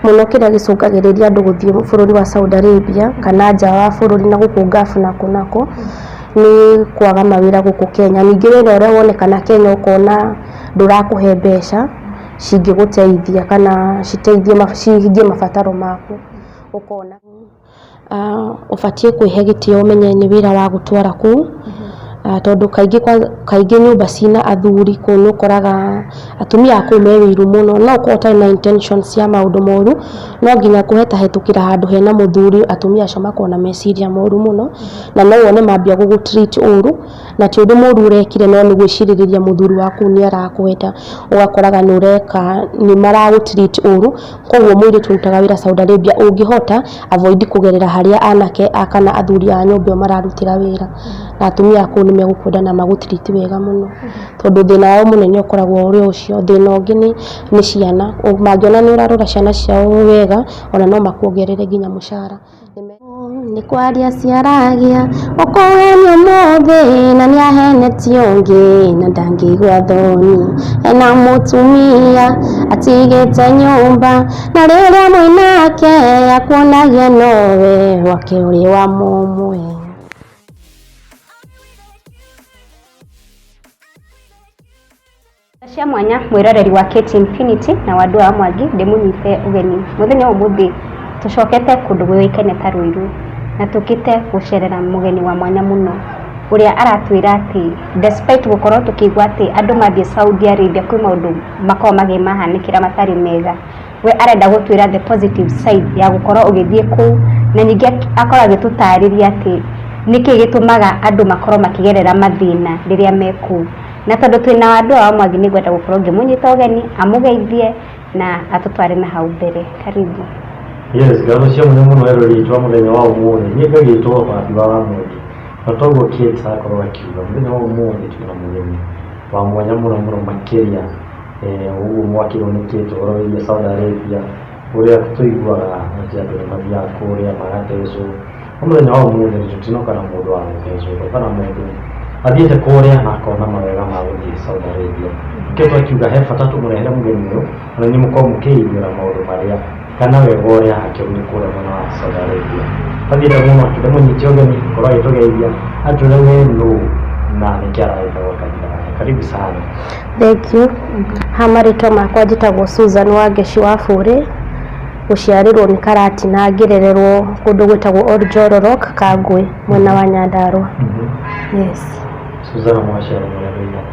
Mũno kĩrĩa gĩcũngagĩrĩria andũ gũthiĩ bũrũri wa Saudi Arabia kana nja wa bũrũri na gũkũ Gulf nako nako nĩ kwaga mawĩra gũkũ Kenya. Ningĩ wĩra ũrĩa wonekana Kenya ũkona ndũrakũhe mbeca cingĩgũteithia kana citeithie cihingie mabataro maku ũkona. Ũbatiĩ kwĩhe gĩtĩo ũmenye nĩ wĩra wa gũtwara kũu, tondũ kaingĩ kaingĩ nyũmba ciĩna athuri kũu nĩ ũkoraga atumia a kũu me wĩiru mũno. No ũkorwo ũtarĩ na intentions cia maũndũ moru, no nginya kũhetahĩtũkĩra handũ hena mũthuri atumia acio makoragwo na meciria moru mũno, na no wone mambia gũgũ treat ũru, na ti ũndũ mũru ũrekire no nĩ gwĩcirĩrĩria mũthuri waku nĩ arakwenda, ũgakoraga nĩ ũreka nĩ maragũ treat ũru. Koguo mũirĩtu ũrutaga wĩra Saudi Arabia ũngĩhota avoid kũgerera harĩa anake kana athuri a nyũmba ĩyo mararutĩra wĩra. Na atumia a kũu nĩ megũkwenda na magũ treat wega mũno. Tondũ thĩna wao mũnene ũkoragwo ũrĩ ũcio. Thĩna ũngĩ nĩ ciana, mangĩona nĩ ũrarora ciana ciao wega ona no makuongerere nginya mũcara. Nĩ kwaria ciaragia ũkũhenio ũmũthĩ na nĩ ahenetie ũngĩ na ndangĩigua thoni. Ena mũtumia atigĩte nyũmba na rĩrĩa mwĩnake akuonagia nowe wake ũrĩ wa mũmwe. Cia mwanya mwĩroreri wa KT Infinity na Wandua wa Mwangi ndĩmũnyite ũgeni mũthenya wa ũmũthĩ tũcokete kũndũ gũĩkaine ta Ruiru na tũkĩte gũcerera mũgeni wa mwanya mũno ũrĩa aratwĩra atĩ despite gũkorwo tũkĩigua atĩ andũ mathiĩ Saudi Arabia kwĩ maũndũ makoragwo makĩmahanĩkĩra matarĩ mega. We arenda gũtwĩra the positive side ya gũkorwo ũgĩthiĩ kũu na ningĩ akorwo agĩtũtarĩria atĩ nĩkĩ gĩtũmaga andũ makorwo makĩgerera mathĩna rĩrĩa me kũu. Na tondũ twĩna Wandua wa Mwangi nĩ ngwenda gũkorwo ngĩmũnyita ũgeni amũgeithie na atũtware na hau mbere. Karibu. Yes, ngatho cia mwanya mũno eroreri aitũ a mũthenya wa ũmũthĩ. Niĩ ngagĩtwo Wandua wa Mwangi. Na toguo Kate akorwo akiuga, mũthenya wa ũmũthĩ twĩna mũgeni wa mwanya mũno mũno makĩria. Ũguo mwakĩrwo nĩ Kate ũhoro wĩgiĩ Saudi Arabia, ũrĩa tũiguaga atĩ andũ nĩ mathiaga kũrĩa magatecwo. No mũthenya wa ũmũthĩ tũtinoka na mũndũ wa gũtecwo, twoka na mũndũ athiĩte kũrĩa na akona mawega ma gũthiĩ Saudi Arabia. Nĩkĩo twakiuga he bata tũmũrehere mũgeni ũyũ, ona inyuĩ mũkorwo mũkĩiguĩra maũndũ marĩa kana wega ũrĩa akĩonire kũrĩa mwena wa Saudi Arabia. Athiĩte mũno ndĩmũnyite ũgeni akorwo agĩtũgeithia atwĩre we nũ na nĩkĩ aragĩka gwa kahinda gaka. Karibu sana. Thank you. Ha marĩtwa makwa njĩtagwo Susan Wangeci wa Bũrĩ, gũciarĩrwo nĩ Karatina ngĩrererwo kũndũ gwĩtagwo Oljororok, Kangũĩ, mwena wa Nyandarũa. Yes. Susan mwaciarwo mũrĩ andũ aigana?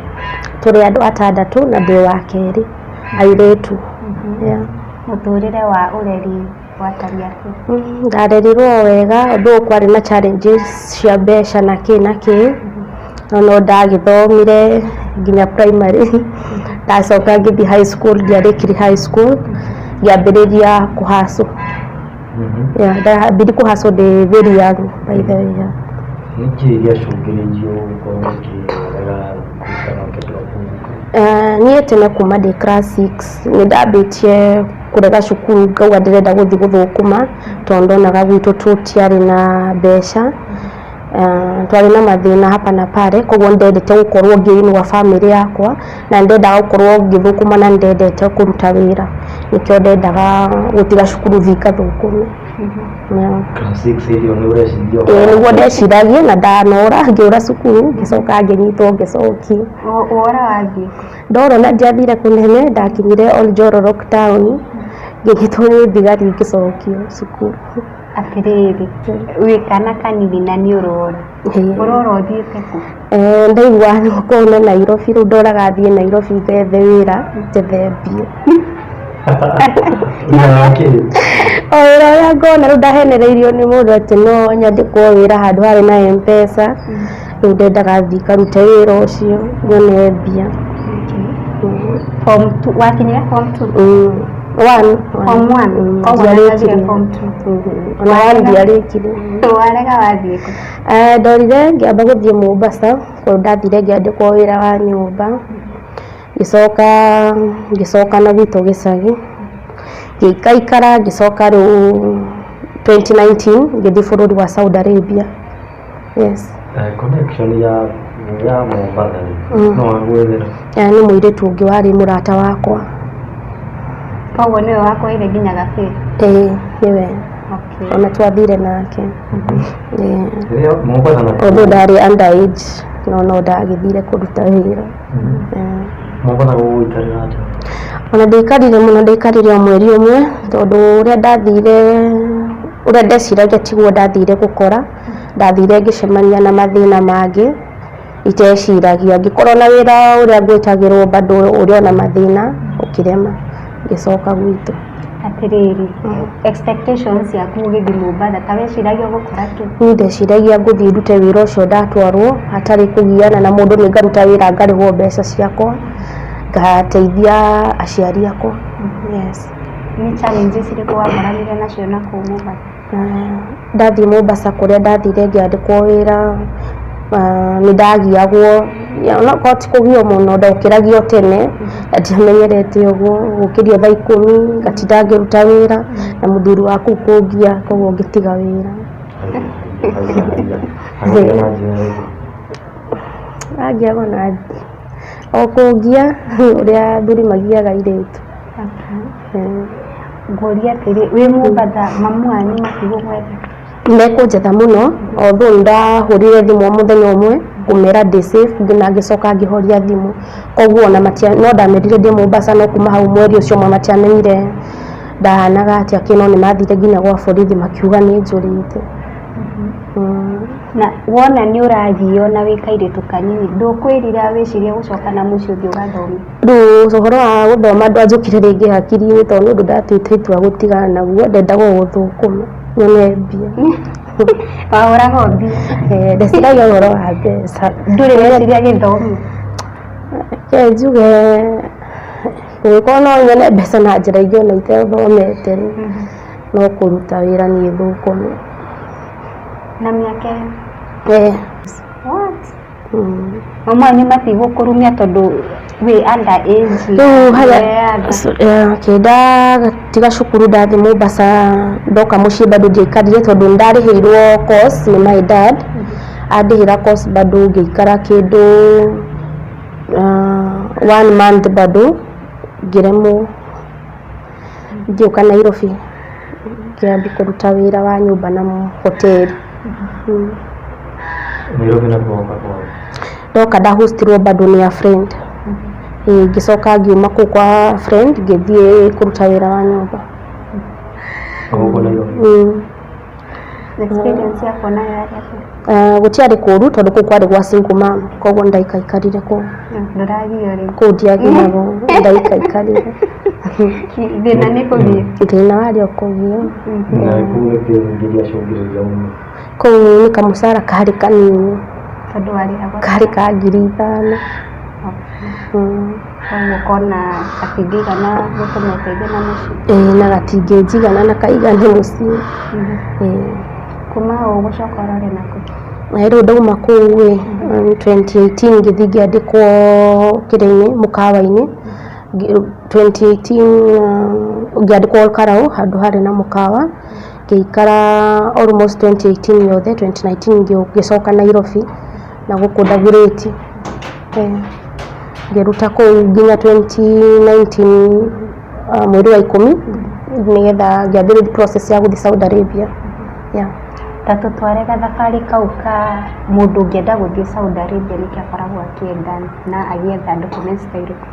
Tũrĩ andũ atandatũ na ndĩ wa kerĩ, airĩtu. Yeah. Mũtũrĩre wa ũreri watariĩ atĩa? Ndarerirwo o wega although kwarĩ na challenges cia mbeca na kĩ na kĩ, no no ndagĩthomire nginya primary, ndacoka ngĩthiĩ high school, ndiarĩkirie high school, ngĩambĩrĩria kũ hustle. Yeah, ndambirie kũ hustle ndĩ very young by the way, yeah. Nĩkĩ gĩacũngĩrĩirie ũkorwo ũkĩrega thukuru kana ũkĩ drop thukuru? Niĩ tene kuma ndĩ class six nĩ ndambĩtie kũrega cukuru ngauga ndĩrenda gũthiĩ gũthũkũma tondũ ndonaga gwitũ tũtiarĩ na mbeca, twarĩ na mathĩna hapa na pale, koguo nĩ ndendete gũkorwo ngĩinũa bamĩrĩ yakwa na nĩ ndendaga gũkorwo ngĩthũkũma na nĩ ndendete kũruta wĩra, nĩkĩo ndendaga gũtiga cukuru thiĩ ngathũkũme. Yeah. Class six hĩndĩ ĩyo nĩ ũreciria Ĩĩ nĩguo ndeciragia na ndanora ngĩũra cukuru ngĩcoka ngĩnyitwo ngĩcokio. Wora wathiĩ kũ? Ndora na ndiathire kũnene ndakinyire Oljororok town ngĩnyitwo nĩ thigari ngĩcokio cukuru. Atĩrĩrĩ, wĩ kana kanini na nĩ ũrora. Ũrora ũthiĩte kũ? Ndaigua gũkorwo Nairobi rĩu ndoraga thiĩ Nairobi ngethe wĩra njethe mbia. Wĩra wa kĩ? O wĩra ũrĩa ngona rĩu ndahenereirio nĩ mũndũ atĩ no nyandĩkwo wĩra handũ harĩ na M-Pesa, rĩu ndendaga thiĩ ngarute wĩra ũcio nyone mbia. Form two, wakinyire form two? One. Form one? Koguo Ndiarĩkirie. nĩ form two. Ona one ndiarĩkirie. Warega wathiĩ kũ? Ndorire ngĩamba gũthiĩ Mombasa, kũu ndathire ngĩandĩkwo wĩra wa nyũmba, ngĩcoka ngĩcoka na gwitũ gĩcagi, ngĩikaikara ngĩcoka rĩu 2019 ngĩthiĩ bũrũri wa Saudi Arabia. Yes. Connection ya Mombatha rĩ, no agwethera? Nĩ mũirĩtu ũngĩ warĩ mũrata wakwa. Koguo nĩwe wakũheire nginya gabĩ? Ĩĩ, nĩwe. Okay. Ona twathire nake. Ĩĩ. Rĩrĩa Mombatha na Although ndarĩ under age, no ndagĩthire kũruta wĩra. Ĩĩ. Mombatha gũgũikarĩra atĩa? Ona ndiaikarire mũno, ndaikarire o mweri ũmwe tondũ ũrĩa ndathire, ũrĩa ndeciragia tiguo ndathire gũkora. Ndathire ngĩcemania na mathĩna mangĩ iteciragia, ngĩkorwo na wĩra ũrĩa ngwĩtagĩrwo bado ũrĩ ona mathĩna ũkĩrema, ngĩcoka gwitũ. Atĩrĩrĩ, expectations ciaku ũgĩthiĩ Mombatha ta weciragia ũgũkora kĩ? Niĩ ndeciragia ngũthiĩ ndute wĩra ũcio ndatwarwo hatarĩ kũgiana na mũndũ, nĩ ngaruta wĩra ngarĩhwo mbeca ciakwa, ngateithia aciari akwa. Yes. Nĩ challenges irĩkũ wakoranire nacio na kũu Mombatha? Ndathiĩ Mombasa kũrĩa ndathire ngĩandĩkwo wĩra, nĩ ndagiagwo, onakorwo ti kũgio mũno, ndokĩragio tene na ndiamenyerete ũguo, gũkĩrio thaa 10 ngatinda ngĩruta wĩra na mũthuri wa kũu kũngia, koguo ngĩtiga wĩra. Haiya, haiya. Na njĩra ĩrĩkũ? Angiagwo na o kũngia ũrĩa athuri magiaga airĩtu. Ngũria atĩrĩ, wĩ Mombatha mamu wanyu matigũgwetha? Mekũnjetha mũno, although nĩ ndahũrire thimũ mũthenya ũmwe kũmera ndĩ safe na ngĩcoka ngĩhoria thimũ, koguo ona matia, no ndamerire ndĩ Mombasa, no kuma hau mweri ũcio ũmwe matiamenyire ndahanaga atĩa kĩ, no nĩ mathire nginya gwa borithi makiuga nĩ njũrĩte. Na wona nĩ ũragio na wĩ kairĩtu kanini, ndũkwĩrira wĩcirie gũcoka na mũciĩ ũthiĩ ũgathome? Rĩu ũhoro wa gũthoma ndwanjũkire rĩngĩ hakiri-inĩ tondũ nĩ ũndũ ndatuĩte itua gũtigana naguo, ndendaga o gũthũkũma nyone mbia. Wahũraga o mbia? Ndeciragia ũhoro wa mbeca. Ndũrĩ weciria gĩthomo? Reke njuge gũgĩkorwo no nyone mbeca na njĩra ingĩ ona itathomete, no kũruta wĩra niĩ thũkũme. Na mĩaka ĩyo? Eh. What? Mamu wanyu matigũkũrumia tondũ wĩ under age? Rĩu harĩa okay, ndatiga cukuru ndathiĩ Mombasa, ndoka mũciĩ bado ndiaikarire tondũ nĩ ndarĩhĩirwo course nĩ my dad, andĩhĩra course bado ngĩikara kĩndũ one month bado ngĩremwo, ngĩũka Nairobi ngĩambia kũruta wĩra wa nyũmba na hoteli. Nairobi nakuo woka kwao? Ndoka ndahostirwo bado nĩ a friend. Ngĩcoka ngiuma kũu kwa friend ngĩthiĩ kũruta wĩra wa nyũmba. Gũkũ Nairobi? Mm. Experience yakwa nayo yarĩ atĩa? Gũtiarĩ kũũru tondũ kũu kwarĩ gwa single mom, koguo ndaikaikarire kũu. Ndũragio rĩu? Kũu ndiagiagwo, ndaikaikarire. Thĩna nĩ kũgio? Thĩna warĩ o kũgio. Na kũu nĩkĩo ningĩ gĩacũngĩrĩria ume? Kũu nĩ kamũcara karĩ kanini. Tondũ warĩhagwo? Karĩ ka 5,000. Koguo ũkona gatingĩigana gũtũma ũteithie na mũciĩ? Ĩĩ, na gatingĩnjigana na kaigane mũciĩ. Ĩĩ. Kuma hau ũgũcoka ũrore nakũ? Na rĩu ndauma kũu ĩ 2018 ngĩthiĩ ngĩandĩkwo kĩrĩa-inĩ, mũkawa-inĩ. 2018 ngĩandĩkwo Karau handũ harĩ na mũkawa, ngĩikara almost 2018 yothe, 2019 ngĩcoka Nairobi na gũkũ Dagoretti. Ngĩruta kũu nginya 2019 mweri wa 10 nĩgetha ngĩambĩrĩria process ya gũthiĩ Saudi Arabia. Yeah. Ta tũtware gathabarĩ kau ka mũndũ ũngĩenda gũthiĩ Saudi Arabia, nĩkĩ akoragwo akĩenda na agĩetha documents ta irĩkũ?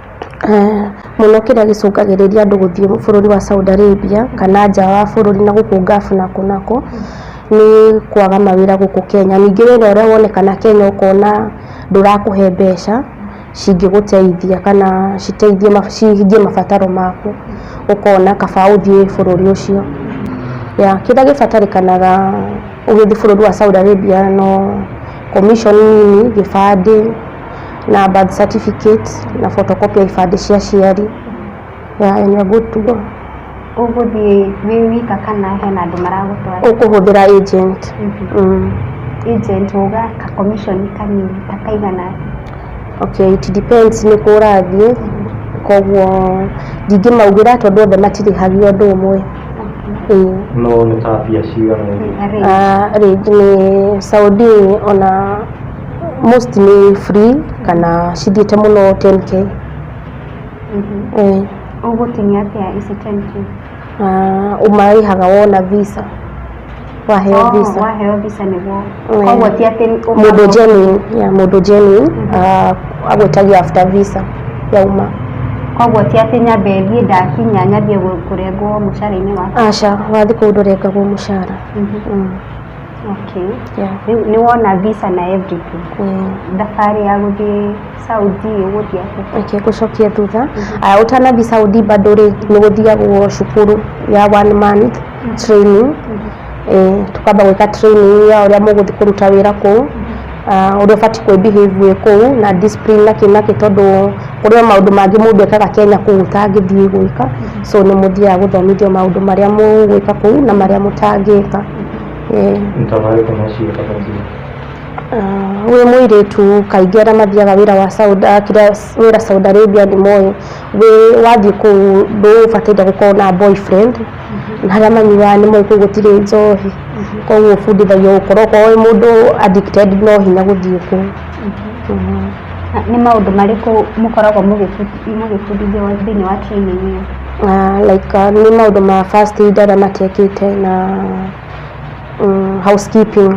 Mũno kĩrĩa gĩcũngagĩrĩria andũ gũthiĩ bũrũri wa Saudi Arabia kana nja wa bũrũri na gũkũ Gulf nako nako nĩ kwaga mawĩra gũkũ Kenya. Ningĩ wĩra ũrĩa wonekana Kenya ũkona ndũrakũhe mbeca cingĩgũteithia kana citeithie, cihingie mabataro maku, ũkona kaba ũthiĩ bũrũri ũcio. Yeah, kĩrĩa gĩbatarĩkanaga ũgĩthiĩ bũrũri wa Saudi Arabia no commission nini, gĩbandĩ na birth certificate na photocopy ya ibandĩ cia aciari. Yeah, and you are good to go. Ũgũthiĩ wĩ wika kana hena andũ maragũtwara? Ũkũhũthĩra agent. Agent uga ka commission kanini ta kaigana atĩa? Okay, it depends nĩ kũ ũrathiĩ, koguo ndingĩmaugĩra tondũ othe matirĩhagio ũndũ ũmwe. Ĩĩ. No nĩ ta mbia cigana ũguo? Range nĩ Saudi ona most nĩ free kana cithiĩte mũno 10K. Ĩĩ. Ũgũtinia atĩa ici 10K? Ũmarĩhaga wona visa, waheo visa. Waheo visa nĩguo. Koguo ti atĩ Mũndũ genuine, yeah, mũndũ genuine agwĩtagia after visa yauma. Koguo ti atĩ nyambe thiĩ, ndakinya nyambie kũrengwo mũcara-inĩ wakwa? Aca, wathiĩ kũu ndũrengagwo mũcara. Okay. Yeah. Rĩu nĩ wona visa na everything, thabarĩ ya gũthiĩ Saudi ũgũthiĩ atĩa? Reke ngũcokie thutha. Aya, ũtanathiĩ Saudi bado rĩ, nĩ gũthiagwo cukuru ya one month training. Tukamba gwĩka training ya ũrĩa mũgũthiĩ kũruta wĩra kũu, ũrĩa ũbatiĩ kwĩ behave wĩ kũu na discipline na kĩ na kĩ, tondũ kũrĩ o maũndũ mangĩ mũndũ ekaga Kenya kũu ũtangĩthiĩ gwĩka. So nĩ mũthiaga gũthomithio maũndũ marĩa mũgwĩka kũu na marĩa mũtangĩka. Nĩ ta marĩkũ macio ũtabatiĩ? Wĩ mũirĩtu, kaingĩ arĩa mathiaga wĩra wa Saudi, kĩrĩa wĩra Saudi Arabia, nĩ moĩ wĩ wathiĩ kũu ndũbataire gũkorwo na boyfriend, na arĩa manyuaga nĩ moĩ kũu gũtirĩ njohi. Koguo ũbundithagio gũkorwo okorwo wĩ mũndũ addicted, no hinya gũthiĩ kũu. Na nĩ maũndũ marĩkũ mũkoragwo mũgĩbundithio thĩinĩ wa training ĩyo? Like nĩ maũndũ ma first aid arĩa matekĩte na housekeeping,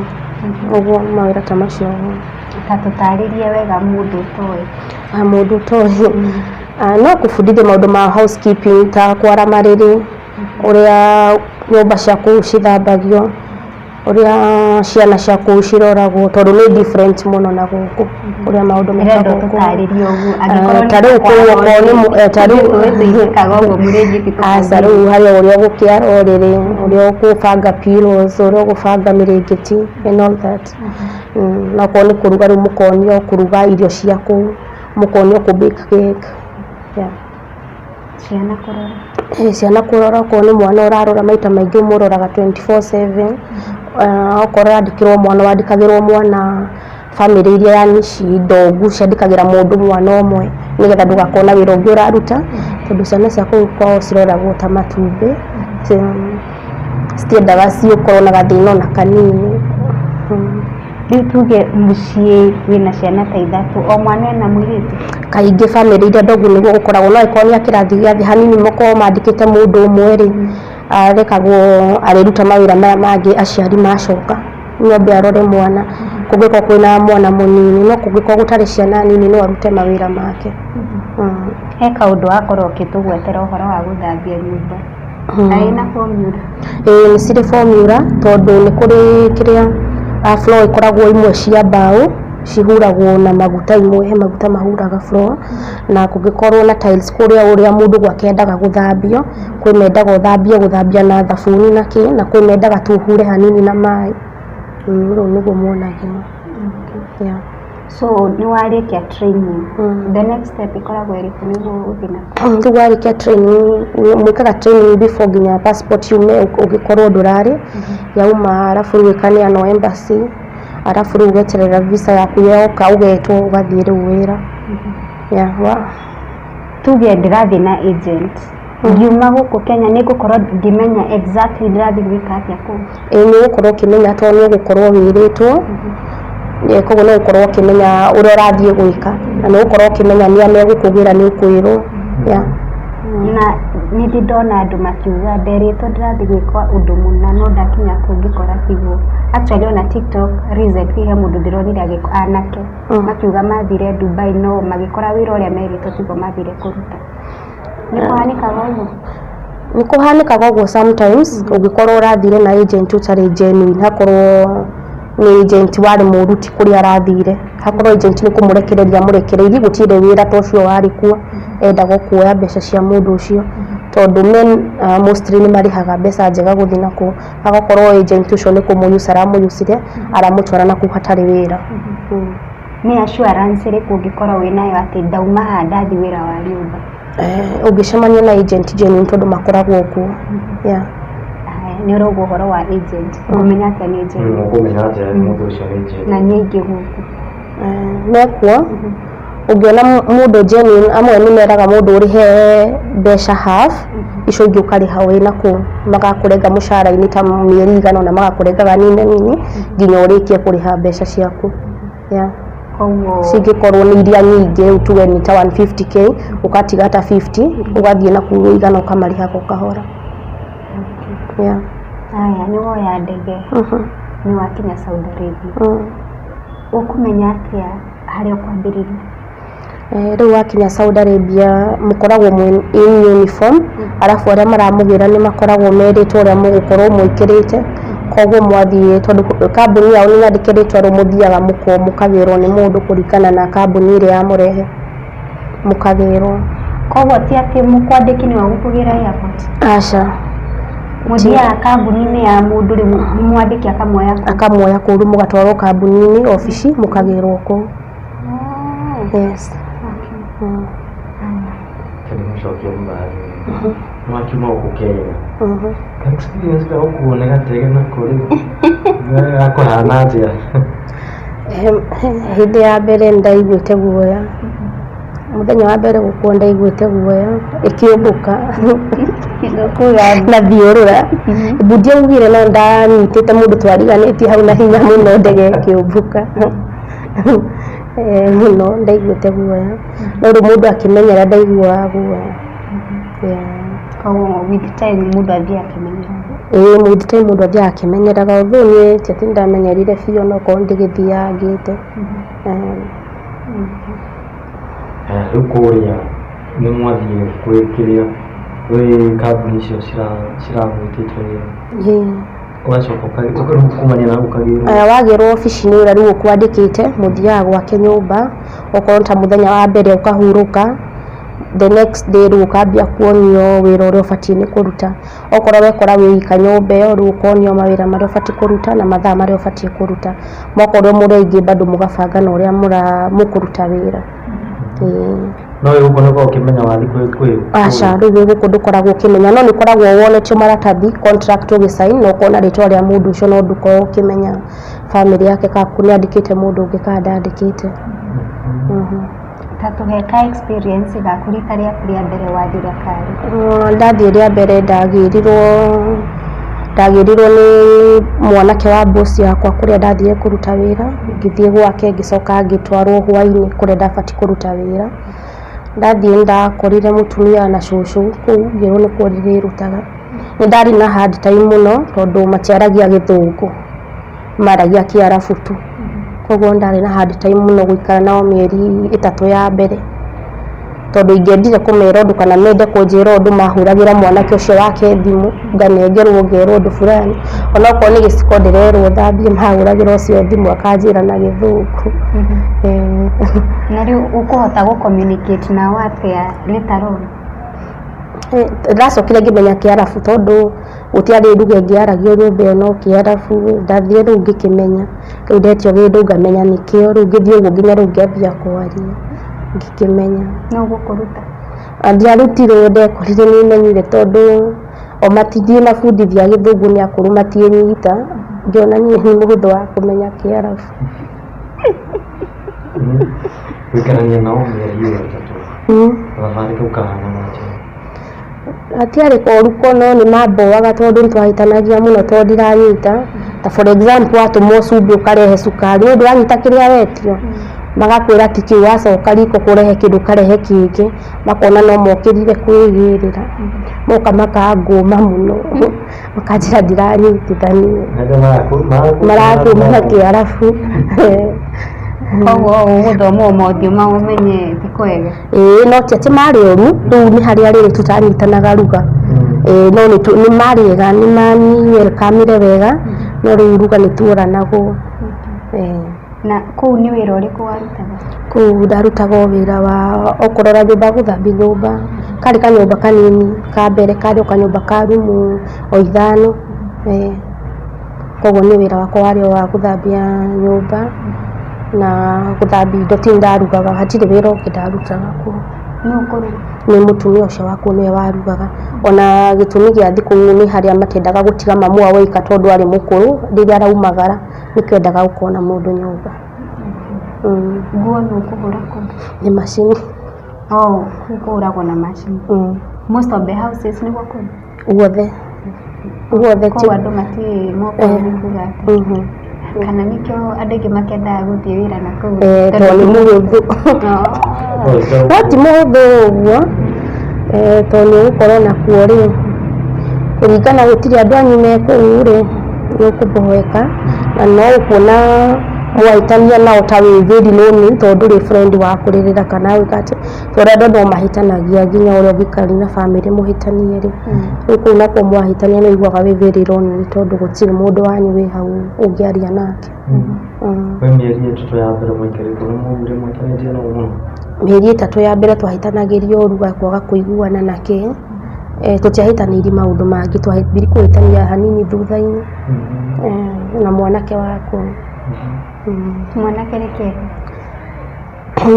ũguo mawĩra ta macio ũguo. Ta tũtarĩrie wega mũndũ ũtoĩ. Mũndũ ũtoĩ, no kũbundithio maũndũ ma housekeeping ta kwara marĩrĩ, ũrĩa nyũmba cia kũu cithambagio, ũrĩa ciana cia kũu ciroragwo, tondũ nĩ different mũno na gũkũ ũrĩa maũndũ Ndĩrenda mekagwo kũu. ũtũtarĩrie ũguo angĩkorwo Ta rĩu kũu okorwo nĩ ta rĩu twĩkaga ũguo mũrĩngĩti. Aca, rĩu harĩ ũrĩa ũgũkĩara ũrĩrĩ, ũrĩa ũgũbanga pillows, ũrĩa ũgũbanga mĩrĩngĩti and all that. Na okorwo nĩ kũruga, rĩu mũkonio kũruga irio cia kũu, mũkonio kũ bake cake, yeah. Ciana kũrora? Ciana kũrora, okorwo nĩ mwana ũrarora, maita maingĩ ũmũroraga 24/7. Okorwo ũrandĩkĩrwo mwana, wandĩkagĩrwo mwana bamĩrĩ iria yani ci ndongu ciandĩkagĩra mũndũ mwana ũmwe, nĩgetha ndũgakorwo na wĩra ũngĩ ũraruta, tondũ ciana cia kũu kwao ciroragwo ta matumbĩ. Citiendaga ciũkorwo na gathĩna ona kanini. Rĩu tuge mũciĩ wĩna ciana ta ithatũ, o mwana ena mũirĩtu? Kaingĩ bamĩrĩ iria ndongu nĩguo gũkoragwo, no ĩkorwo nĩ a kĩrathi gĩa thĩ hanini, makorwo mandĩkĩte mũndũ ũmwe rĩ, arekagwo arĩruta mawĩra maya mangĩ aciari macoka, no ambe arore mwana kũngĩkorwo kwĩna mwana mũnini, no kũngĩkorwo gũtarĩ ciana nini, no arute mawĩra make. He kaũndũ wakorwo ũgĩtũgwetera ũhoro wa gũthambia nyũmba. Arĩ na formula? Ĩĩ, nĩ cirĩ formula, tondũ nĩ kũrĩ kĩrĩa floor ĩkoragwo imwe cia mbaũ cihuragwo na maguta, imwe he maguta mahuraga floor, na kũngĩkorwo na tiles kũrĩa ũrĩa mũndũ gwake endaga gũthambio, kwĩ mendaga ũthambie gũthambia na thabuni na kĩ, na kwĩ mendaga tu ũhure hanini na maĩ. Rĩu nĩguo muonagio, yeah. So nĩ warĩkia training, the next step ĩkoragwo ĩrĩkũ nĩguo ũthiĩ na Rĩu warĩkia training, mwĩkaga training before nginya passport yume, ũngĩkorwo ndũrarĩ yauma, arabu rĩu ĩkaneanwo embassy, arabu rĩu ũgeterera visa yaku yoka, ũgetwo ũgathiĩ rĩu wĩra, yeah, wa Tuge ndĩrathiĩ na agent, ngiuma gũkũ Kenya nĩ ngũkorwo ngĩmenya exactly ndĩrathiĩ gwĩka atĩa kũu? Ĩĩ, nĩ ũgũkorwo ũkĩmenya, tondũ nĩ ũgũkorwo wĩrĩtwo. Koguo nĩ ũgũkorwo ũkĩmenya ũrĩa ũrathiĩ gwĩka, na nĩ ũgũkorwo ũkĩmenya nĩa megũkũgĩra, nĩ ũkwĩrwo, yeah. Na nĩ ndĩ ndona andũ makiuga, "Nderĩtwo ndĩrathiĩ gwĩka ũndũ mũna, no ndakinya kũu ngĩkora tiguo." Actually, ona TikTok recently he mũndũ ndĩronire anake makiuga mathire Dubai no magĩkora wĩra ũrĩa merĩtwo tiguo mathire kũruta. Nĩ kũhanĩkaga ũguo? Nĩ kũhanĩkaga ũguo sometimes, ũngĩkorwo ũrathire na agent ũtarĩ genuine, hakorwo nĩ agent warĩ mũru ti kũrĩa arathire, hakorwo agent nĩ kũmũrekereria amũrekereirie, gũtirĩ wĩra ta ũcio warĩ kuo, endaga o kuoya mbeca cia mũndũ ũcio, tondũ men mostly nĩ marĩhaga mbeca njega gũthiĩ na kũu, agakorwo agent ũcio nĩ kũmũyuca aramũyucire, aramũtwara na kũu hatarĩ wĩra. Nĩ assurance ĩrĩkũ ũngĩkorwo wĩnayo atĩ ndauma haha ndathiĩ wĩra wa nyũmba? Ũngĩcemania na agent genuine, tondũ makoragwo kuo, yeah. Haya, nĩ ũrauga ũhoro wa agent, ngũmenya atĩa nĩ agent? Ũkũmenya atĩa mũndũ ũcio nĩ agent? Na nĩ aingĩ gũkũ? Mekuo, ũngĩona mũndũ genuine, amwe nĩ meraga mũndũ ũrĩhe mbeca half, icio ingĩ ũkarĩha wĩna kũu, magakũrenga mũcara-inĩ ta mĩeri igana ũna, magakũrengaga nini nini nginya ũrĩkie kũrĩha mbeca ciaku, yeah. Koguo Cingĩkorwo nĩ iria nyingĩ, rĩu tuge nĩ ta 150K, ũgatiga ta 50, ũgathiĩ na kũu ũigana ũkamarĩhaga o kahora. Yeah. Haya, nĩ woya ndege, nĩ wakinya Saudi Arabia. Ũkũmenya atĩa harĩa ũkwambĩrĩria? Rĩu wakinya Saudi Arabia mũkoragwo mwĩ in uniform, arabu arĩa maramũgĩra nĩ makoragwo merĩtwo ũrĩa mũgũkorwo mwĩkĩrĩte. Koguo mwathiĩ, tondũ kambuni yao nĩ nyandĩke rĩtwa, rĩu mũthiaga mũkagĩrwo nĩ mũndũ kũringana na kambuni ĩrĩa yamũrehe, mũkagĩrwo. Koguo ti atĩ mũkwandĩki nĩwe ũgũkũgĩra airport? Aca. Mũthiaga kambuni-inĩ ya mũndũ, rĩu mwandĩki akamuoya kũu? Akamuoya kũu, rĩu mũgatwarwo kambuni-inĩ obici, mũkagĩrwo kũu. Yes. Ndĩmũcokie thutha hanini. Mwakiuma gũkũ Kenya, ka experience ga gũkuo nĩ gatege nako rĩ, gakũhana atĩa? Hĩndĩ ya mbere nĩ ndaiguĩte guoya. Mũthenya wa mbere gũkuo ndaiguĩte guoya ĩkĩũmbũka na thiũrũra. Mbu ndiaugire, no ndanyitĩte mũndũ twariganĩtie hau na hinya mũno, ndege ĩkĩũmbũka. Mũno ndaiguĩte guoya, no rĩu mũndũ akĩmenyera ndaiguaga guoya. Yeah. Koguo with time mũndũ athiaga akĩmenyeraga. Ĩĩ, with time mũndũ athiaga akĩmenyeraga, although niĩ ti atĩ nĩndamenyerire biũ, no korwo ndĩgĩthiangĩte. Rĩu kũrĩa nĩ mwathiĩ kwĩ kĩrĩa gwĩ kambuni icio ciramwĩtĩte wĩra, ũgacoka rĩu kumania na ũkagĩrwo? Aya, wagĩrwo obici nĩ ũrĩa rĩu ũkwandĩkĩte, mũthiaga gwake nyũmba, okorwo ta mũthenya wa mbere ũkahurũka, the next day rĩu ũkambia kuonio wĩra ũrĩa ũbatiĩ nĩ kũruta. Okorwo wekora wĩ wika nyũmba ĩyo, rĩu ũkonio mawĩra marĩa ũbatiĩ kũruta na mathaa marĩa ũbatiĩ kũruta. Mwakorwo mũrĩ aingĩ bado mũgabanga na ũrĩa mũkũruta wĩra. Ĩĩ. No wĩ gũkũ nĩ ũkoragwo ũkĩmenya wathiĩ kwĩ Aca, rĩu wĩ gũkũ ndũkoragwo ũkĩmenya, no nĩ ũkoragwo wonetio maratathi, contract ũgĩsign, na ũkona rĩtwa rĩa mũndũ ũcio, no ndũkoragwo ũkĩmenya bamĩrĩ yake kana nĩ andĩkĩte mũndũ ũngĩ kana ndandĩkĩte. Ta tũhe ka experience gaku rita rĩaku rĩa mbere wathiĩ thabarĩ. Ndathiĩ rĩa mbere ndagĩrirwo nĩ mwanake wa boss yakwa kũrĩa ndathire kũruta wĩra, ngĩthiĩ gwake, ngĩcoka ngĩtwarwo hwainĩ kũrĩa ndabatiĩ kũruta wĩra. Ndathiĩ nĩ ndakorire mũtumia na cũcũ kũu, ngĩrwo nĩkuo ndĩrĩrutaga. Nĩ ndarĩ na hard time mũno tondũ matiaragia Gĩthũngũ, maragia Kĩarabu tu. Koguo nĩ ndarĩ na hard time mũno gũikara nao mĩeri 3 ya mbere, tondũ ingĩendire kũmera ũndũ kana mende kũnjĩra ũndũ, mahũragĩra mwanake ũcio wake thimũ, nganengerwo ngerwo ũndũ fulani. Onokorwo nĩ gĩciko ndĩrerwo thambie, mahũragĩra ũcio thimũ akanjĩra na Gĩthũngũ. Na rĩu ũkũhota gũ communicate nao atĩa later on? Ndacokire ngĩmenya Kĩarabu tondũ gũtiarĩ lugha ĩngĩ yaragio nyũmba ĩyo no Kĩarabu. Ndathire rĩu ngĩkĩmenya, rĩu ndetio kĩndũ ngamenya nĩkĩo, rĩu ngĩthiĩ ũguo nginya rĩu ngĩambia kwaria ngĩkĩmenya. Nũ ũgũkũruta? Ndiarutirwo, ndekorire nĩ menyire tondũ o matithiĩ mabundithia Gĩthũngũ, nĩ akũrũ matiĩnyita, ngĩona niĩ nĩ mũhũthũ wa kũmenya Kĩarabu. Gũikarania nao mĩeri ĩyo 3, thabarĩ kau kahanaga atĩa? Gatiarĩ koru ko, no nĩ mamboaga tondũ nĩ twahĩtanagia mũno tondũ ndiranyita. Ta for example, watũmwo cumbĩ ũkarehe cukari, we ndũranyita kĩrĩa wetio, magakwĩra ti kĩu, wacoka riko kũrehe kĩndũ ũkarehe kĩngĩ, makona no mokĩrire kwĩgĩrĩra, moka makangũma mũno, makanjĩra ndiranyitithania. Marakũma na Kĩarabu. Koguo ũgũthoma o mothiũ mao ũmenye ti kwega. Ĩĩ, no ti atĩ marĩ oru, rĩu nĩ harĩa rĩrĩ tutanyitanaga ruga. Ĩĩ, no nĩ marĩ ega, nĩ mani welcome wega, no rĩu ruga nĩ tuoranagwo. Ĩĩ. Na kũu nĩ wĩra ũrĩkũ warutaga? Kũu ndarutaga o wĩra wa o kũrora nyũmba, gũthambia nyũmba. Karĩ kanyũmba kanini ka mbere, karĩ o kanyũmba ka rumu o 5. Ĩĩ. Koguo niĩ wĩra wakwa warĩ o wa gũthambia nyũmba na gũthambia indo, ti ndarugaga, hatirĩ wĩra ũngĩ ndarutaga kũu. Nũ ũkũruga? Nĩ mũtumia ũcio wa kũu nĩwe warugaga. Ona gĩtũmi gĩa thikũ nĩ harĩa matendaga gũtiga mamu wao wika tondũ arĩ mũkũrũ, rĩrĩa araumagara nĩkĩo endaga gũkorwo na mũndũ nyũmba. Nguo nũ ũkũhũra kũu? Nĩ macini. Oh, kũu kũhũragwo na macini. Most of the houses nĩguo kũrĩ? Guothe. Guothe. Koguo andũ matiũĩ moko nĩ kuga atĩa. Kana nĩkĩo andũ aingĩ makĩendaga gũthiĩ wĩra na kũu. Eh, tondũ nĩ mũhũthũ. Oh. No ti mũhũthũ ũguo, eh, tondũ nĩ ũgũkorwo nakuo rĩ, kũringana gũtirĩ andũ anyu me kũu rĩ, nĩ ũkũboeka na no ũkuona mwahĩtania nao ta wĩ very lonely tondũ ndũrĩ friend wa kũrĩrĩra kana gwĩka atĩa, tondũ andũ no mahĩtanagia nginya ũrĩa ũngĩikara na bamĩrĩ mũhĩtanie rĩ, rĩu kũu nakuo mwahĩtania nĩ ũiguaga wĩ very lonely tondũ gũtirĩ mũndũ wanyu wĩ hau ũngĩaria nake. We mĩeri 3 ya mbere mwaikarĩte nĩ mwaugire mwaikarĩtie nao mũno? Mĩeri 3 ya mbere twahĩtanagĩria ũru wa kwaga kũiguana na kĩ, eh, tũtiahĩtanĩirie maũndũ mangĩ, twambire kũhĩtania hanini thutha-inĩ, eh, na mwanake wakwa. Mwanake nĩ kĩ?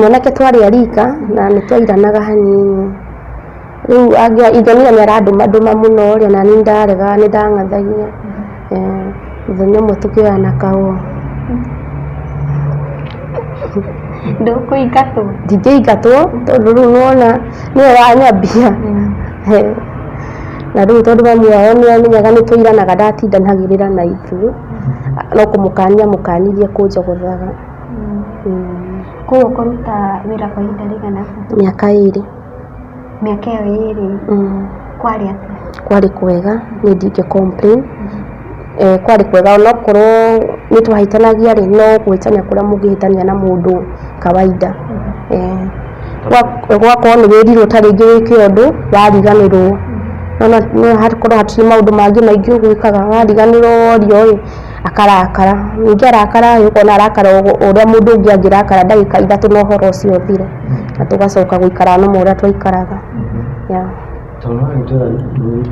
Mwanake twarĩ a rika na nĩ twairanaga hanini, rĩu ingĩonire nĩ arandũma ndũma mũno rĩ, na niĩ ndaregaga nĩ ndang'athagia, eh, mũthenya ũmwe tũkĩoyana kahũa. Ndũkũingatwo? Ndingĩingatwo tondũ rĩu nĩwona nĩwe wanyambia, na rĩu tondũ mami wao nĩ amenyaga nĩ tũiranaga ndatindanagĩrĩra na ithuĩ, no kũmũkania amũkanirie kũnjogothaga. Koguo ũkũruta wĩra kwa ihinda rĩigana atĩa? Mĩaka 2. Mĩaka ĩyo 2 kwarĩ atĩa? Kwarĩ kwega, niĩ ndingĩ complain. Eh, kwarĩ kwega onokorwo nĩ twahĩtanagia rĩ, no kũhĩtania kũrĩa mũngĩhĩtania na mũndũ kawaida. Eh, gwakorwo nĩ wĩrirwo ta rĩngĩ wĩke ũndũ wariganĩrwo, no hakorwo hatirĩ maũndũ mangĩ maingĩ ũgwĩkaga, wariganĩrwo worio ĩ, akarakara, ningĩ arakara ĩ, ũkona arakara ũrĩa mũndũ ũngĩ angĩrakara ndagĩka 3 na ũhoro ũcio ũthire, na tũgacoka gũikara normal ũrĩa twaikaraga. Yeah. Tondũ wagĩtwĩra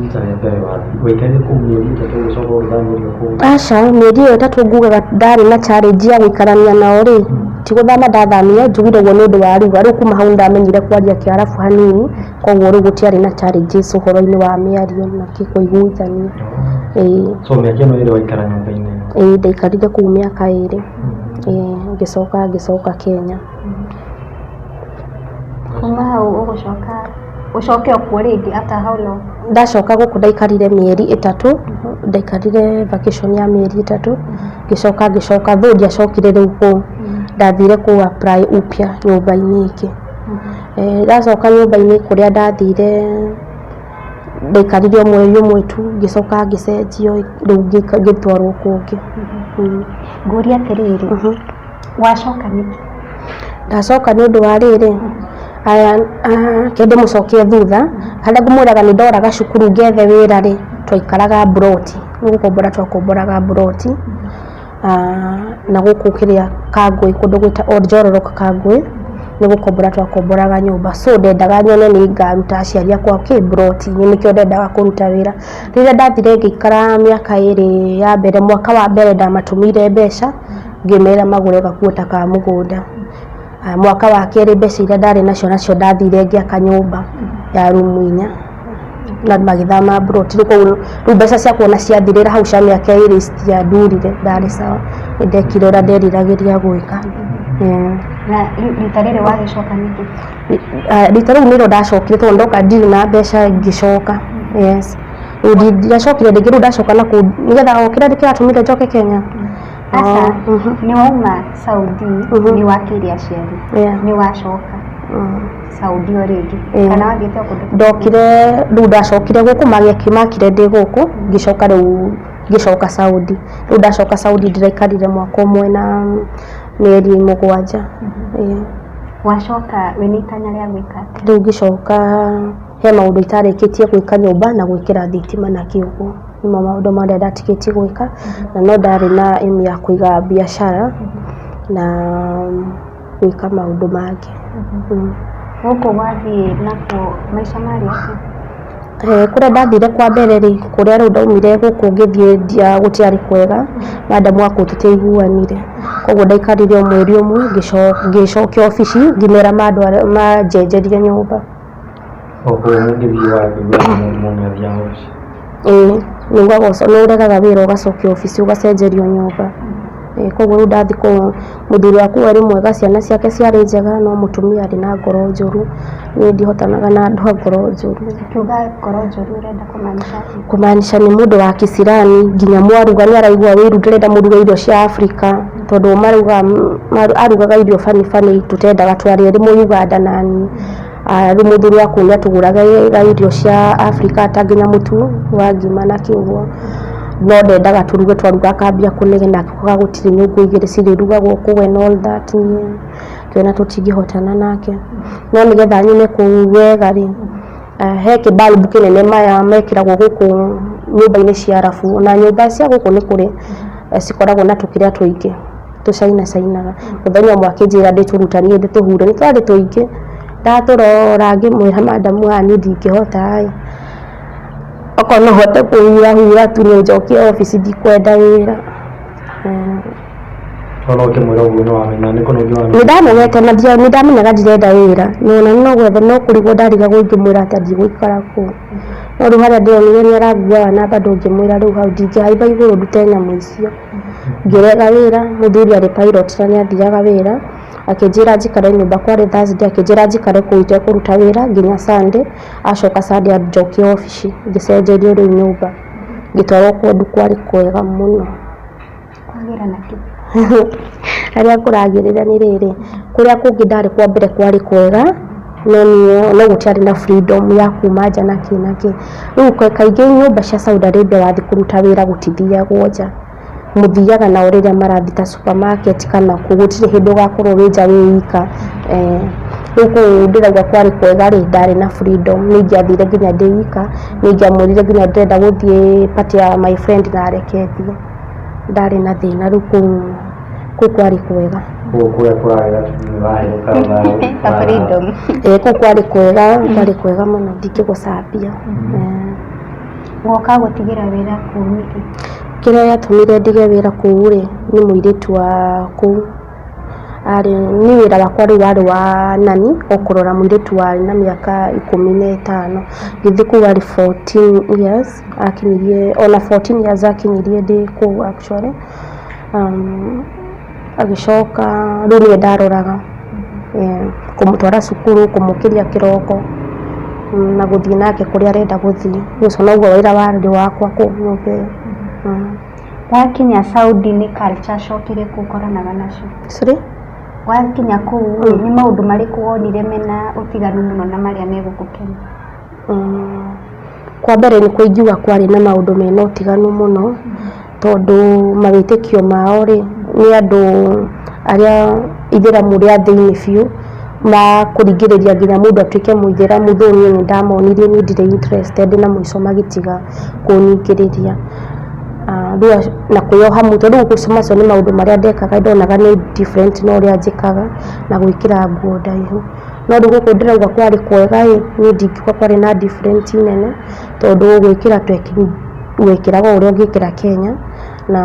rita rĩa mbere waikarire kũu mĩeri 3 ũgĩcoka ũgĩthamĩrio kũu. Aca, mĩeri ĩyo 3 ngugaga ndarĩ na challenge ya gũikarania nao rĩ, ti gũthama ndathamire, njugire ũguo nĩ ũndũ wa ruga, rĩu kuma hau nĩndamenyire kwaria kĩarabu hanini, koguo rĩu gũtiarĩ na challenges ũhoro-inĩ wa mĩario na kũiguithania. Ĩĩ. So mĩaka ĩno 2 waikara nyũmba-inĩ ĩno? Ĩĩ ndaikarire kũu mĩaka 2. Ĩĩ, ngĩcoka ngĩcoka Kenya. Kuma hau ũgũcoka ũcoke o kuo rĩngĩ after how long? Ndacoka gũkũ ndaikarire mĩeri 3, ndaikarire vacation ya mĩeri 3, ngĩcoka ngĩcoka though ndiacokire rĩu kũu, ndathire kũ apply upya nyũmba-inĩ ĩngĩ. Eh, ndacoka nyũmba-inĩ kũrĩa ndathire ndaikarire o mweri ũmwe tu, ngĩcoka ngĩcenjio rĩu ngĩtwarwo kũngĩ. Ngũrie atĩrĩrĩ, wacoka nĩkĩ? Ndacoka nĩ ũndũ wa rĩrĩ, aya reke ndĩmũcokie thutha, harĩa ngũmwĩraga nĩ ndoraga cukuru ngethe wĩra rĩ, twaikaraga mburoti, nĩ gũkombora twakomboraga mburoti, na gũkũ kĩrĩa Kangũĩ kũndũ gwĩtagwo Njororok Kangũĩ, nĩ gũkombora twakomboraga nyũmba, so ndendaga nyone nĩ ngaruta aciari akwa kĩ mburoti-inĩ, nĩkĩo ndendaga kũruta wĩra. Rĩrĩa ndathire ngĩikara mĩaka 2 ya mbere, mwaka wa mbere ndamatũmĩire mbeca, ngĩmera magũre gakuota ka mũgũnda. Mwaka wa kerĩ mbeca iria ndarĩ nacio nacio ndathire ngĩaka nyũmba ya rumu 4 na magĩthama mburoti, rĩu koguo rĩu mbeca ciakwa ona ciathirĩra hau cia mĩaka 2 citiandurire, ndarĩ sawa, nĩ ndekire ũrĩa nderiragĩria gwĩka. Na rita rĩrĩ wagĩcoka nĩkĩ? Rita rĩu nĩrĩo ndacokire tondũ ndoka ndirĩ na mbeca ngĩcoka, yes. Rĩu ndiacokire rĩngĩ, rĩu ndacoka na kũu nĩgetha o kĩrĩa kĩratũmire njoke Kenya. Aca, nĩ wauma Saudi, nĩ wakĩire aciari, nĩ wacoka Saudi o rĩngĩ, kana wathiĩte o kũndũ? Ndokire, rĩu ndacokire gũkũ makire ndĩ gũkũ, ngĩcoka rĩu ngĩcoka Saudi. Rĩu ndacoka Saudi ndĩraikarire mwaka ũmwe na mĩeri 7. Wacoka wĩna itanya rĩa gwĩka atĩa? Rĩu ngĩcoka he maũndũ itarĩkĩtie gwĩka nyũmba na gwĩkĩra thitima na kĩ ũguo, nĩmo maũndũ marĩa ndatigĩtie gwĩka, na no ndarĩ na aim ya kũiga biacara na gwĩka maũndũ mangĩ. Gũkũ wathiĩ nakuo maica marĩ atĩa? Kũrĩa ndathire kwa mbere rĩ, kũrĩa rĩu ndaumire gũkũ ngĩthiĩ gũtiarĩ kwega, madam wa kũu tũtiaiguanire, koguo ndaikarire o mweri ũmwe ngĩcokia obici ngĩmera manjenjerie nyũmba. O kũu mũngĩthiĩ wakĩiguana mũndũ nĩ athiaga obici? Ĩĩ, nĩ ũregaga wĩra ũgacokia obici ũgacenjerio nyũmba. Koguo rĩu ndathiĩ kũu, mũthuri wa kũu arĩ mwega, ciana ciake ciarĩ njega, no mũtumia arĩ na ngoro njũru. Niĩ ndihotanaga na andũ a ngoro njũru. Ukiuga ngoro njũru ũrenda kũmaanisha atĩa? Kũmaanisha nĩ mũndũ wa kĩcirani, nginya mwaruga nĩ araigua wĩiru, ndĩrenda mũruge irio cia Afrika, tondũ marugaga, arugaga irio bani bani tũtendaga, twarĩ erĩ mũ Uganda na niĩ. Rĩu mũthuri wa kũu nĩ atũgũragĩra irio cia Afrika ta nginya mũtu wa ngima na kĩ ũguo, no ndendaga tũruge, twaruga akambia kũnegena akiugaga gũtirĩ nyũngũ igĩrĩ cirĩrugagwo kũu and all that, niĩ ngĩona tũtingĩhotana nake. No nĩgetha nyume kũu wega rĩ, he kĩbalbu kĩnene maya mekĩragwo gũkũ nyũmba-inĩ cia arabu, ona nyũmba cia gũkũ nĩ kũrĩ, cikoragwo na tũkĩrĩa tũingĩ tũcaina cainaga. Mũthenya ũmwe akĩnjĩra ndĩtũrutanie ndĩtũhure, nĩ twarĩ tũingĩ, ndatũrora ngĩmwĩra madam haha niĩ ndingĩhota ĩ, okorwo no hote kũhurahura tu niĩ ũnjokie obici ndikwenda wĩra. Ona ũkĩmwĩra ũguo nĩ wamenya nĩ kũnogio Nĩ ndamenyete na nĩ ndamenyaga ndirenda wĩra, ona no gwetha no kũrigwo ndarigagwo ingĩmwĩra atĩa ndigũikara kũu. No rĩu harĩa ndĩronire nĩ aranguaga na bado ngĩmwĩra rĩu hau ndingĩhaimba igũrũ ndute nyamũ icio. Ngĩrega wĩra, mũthuri arĩ pilot na nĩ athiaga wĩra, akĩnjĩra njikare nyũmba, kwarĩ Thursday, akĩnjĩra njikare kũu itekũruta wĩra nginya Sunday, acoka Sunday anjokie obici, ngĩcenjerio rĩu nyũmba, ngĩtwarwo kũndũ kwarĩ kwega mũno. Kwagĩra na kĩ? Harĩa kũragĩrĩra nĩ rĩrĩ, kũrĩa kũngĩ ndarĩ kwa mbere kwarĩ kwega, no niĩ no gũtiarĩ na freedom ya kuma nja na kĩ na kĩ. Rĩu kaingĩ nyũmba cia Saudi Arabia wathiĩ kũruta wĩra gũtithiagwo nja, mũthiaga nao rĩrĩa marathiĩ ta supermarket kana kũ, gũtirĩ hĩndĩ ũgakorwo wĩ nja wĩ ika. Rĩu kũu ndĩrauga kwarĩ kwega rĩ, ndarĩ na freedom, nĩ ingĩathire nginya ndĩ ika, nĩ ingĩamwĩrire nginya ndĩrenda gũthiĩ party ya my friend na areke thiĩ. Ndarĩ na thĩna, rĩu kũu kwarĩ kwega. Koguo kũrĩa kũragĩra nĩ ũrahĩtũka Ka freedom. Ĩĩ kũu kwarĩ kwega, kwarĩ kwega mũno ndingĩgũcambia. Woka gũtigĩra wĩra kũu nĩkĩ? Kĩrĩa gĩatũmire ndige wĩra kũu rĩ, nĩ mũirĩtu wa kũu, arĩ niĩ wĩra wakwa rĩu warĩ wa nani, o kũrora mũirĩtu warĩ na mĩaka 15. Ngĩthiĩ kũu arĩ 14 years, akinyirie, ona 14 years akinyirie ndĩ kũu actually. Agĩcoka rĩu nĩwe ndaroraga, kũmũtwara cukuru, kũmũkĩria kĩroko, na gũthiĩ nake kũrĩa arenda gũthiĩ. Ũcio noguo wĩra warĩ wakwa kũu nyũmba ĩyo. Wakinya Saudi nĩ culture shock ĩrĩkũ ũkoranaga nacio? Sorry? Wakinya kũu rĩ, nĩ maũndũ marĩkũ wonire mena ũtiganu mũno na marĩa me gũkũ Kenya? Kwa mbere nĩ ingiuga kwarĩ na maũndũ mena ũtiganu mũno, tondũ mawĩtĩkio mao rĩ, nĩ andũ arĩa ithĩramu rĩa thĩiniĩ biũ, makũringĩrĩria nginya mũndũ atuĩke mũithĩramu, though niĩ nĩ ndamonirie niĩ ndirĩ interested na mũico magĩtiga kũningĩrĩria. Rĩu na kwĩyoha mũtwe, rĩu macio nĩ maũndũ marĩa ndekaga ndonaga nĩ different na ũrĩa njĩkaga, na gwĩkĩra nguo ndaihu. No rĩu gũkũ ndĩrauga kwarĩ kwega ĩ, niĩ ndingiuga kwarĩ na different nene, tondũ gwĩkĩra wekĩraga o ũrĩa ũngĩkĩra Kenya, na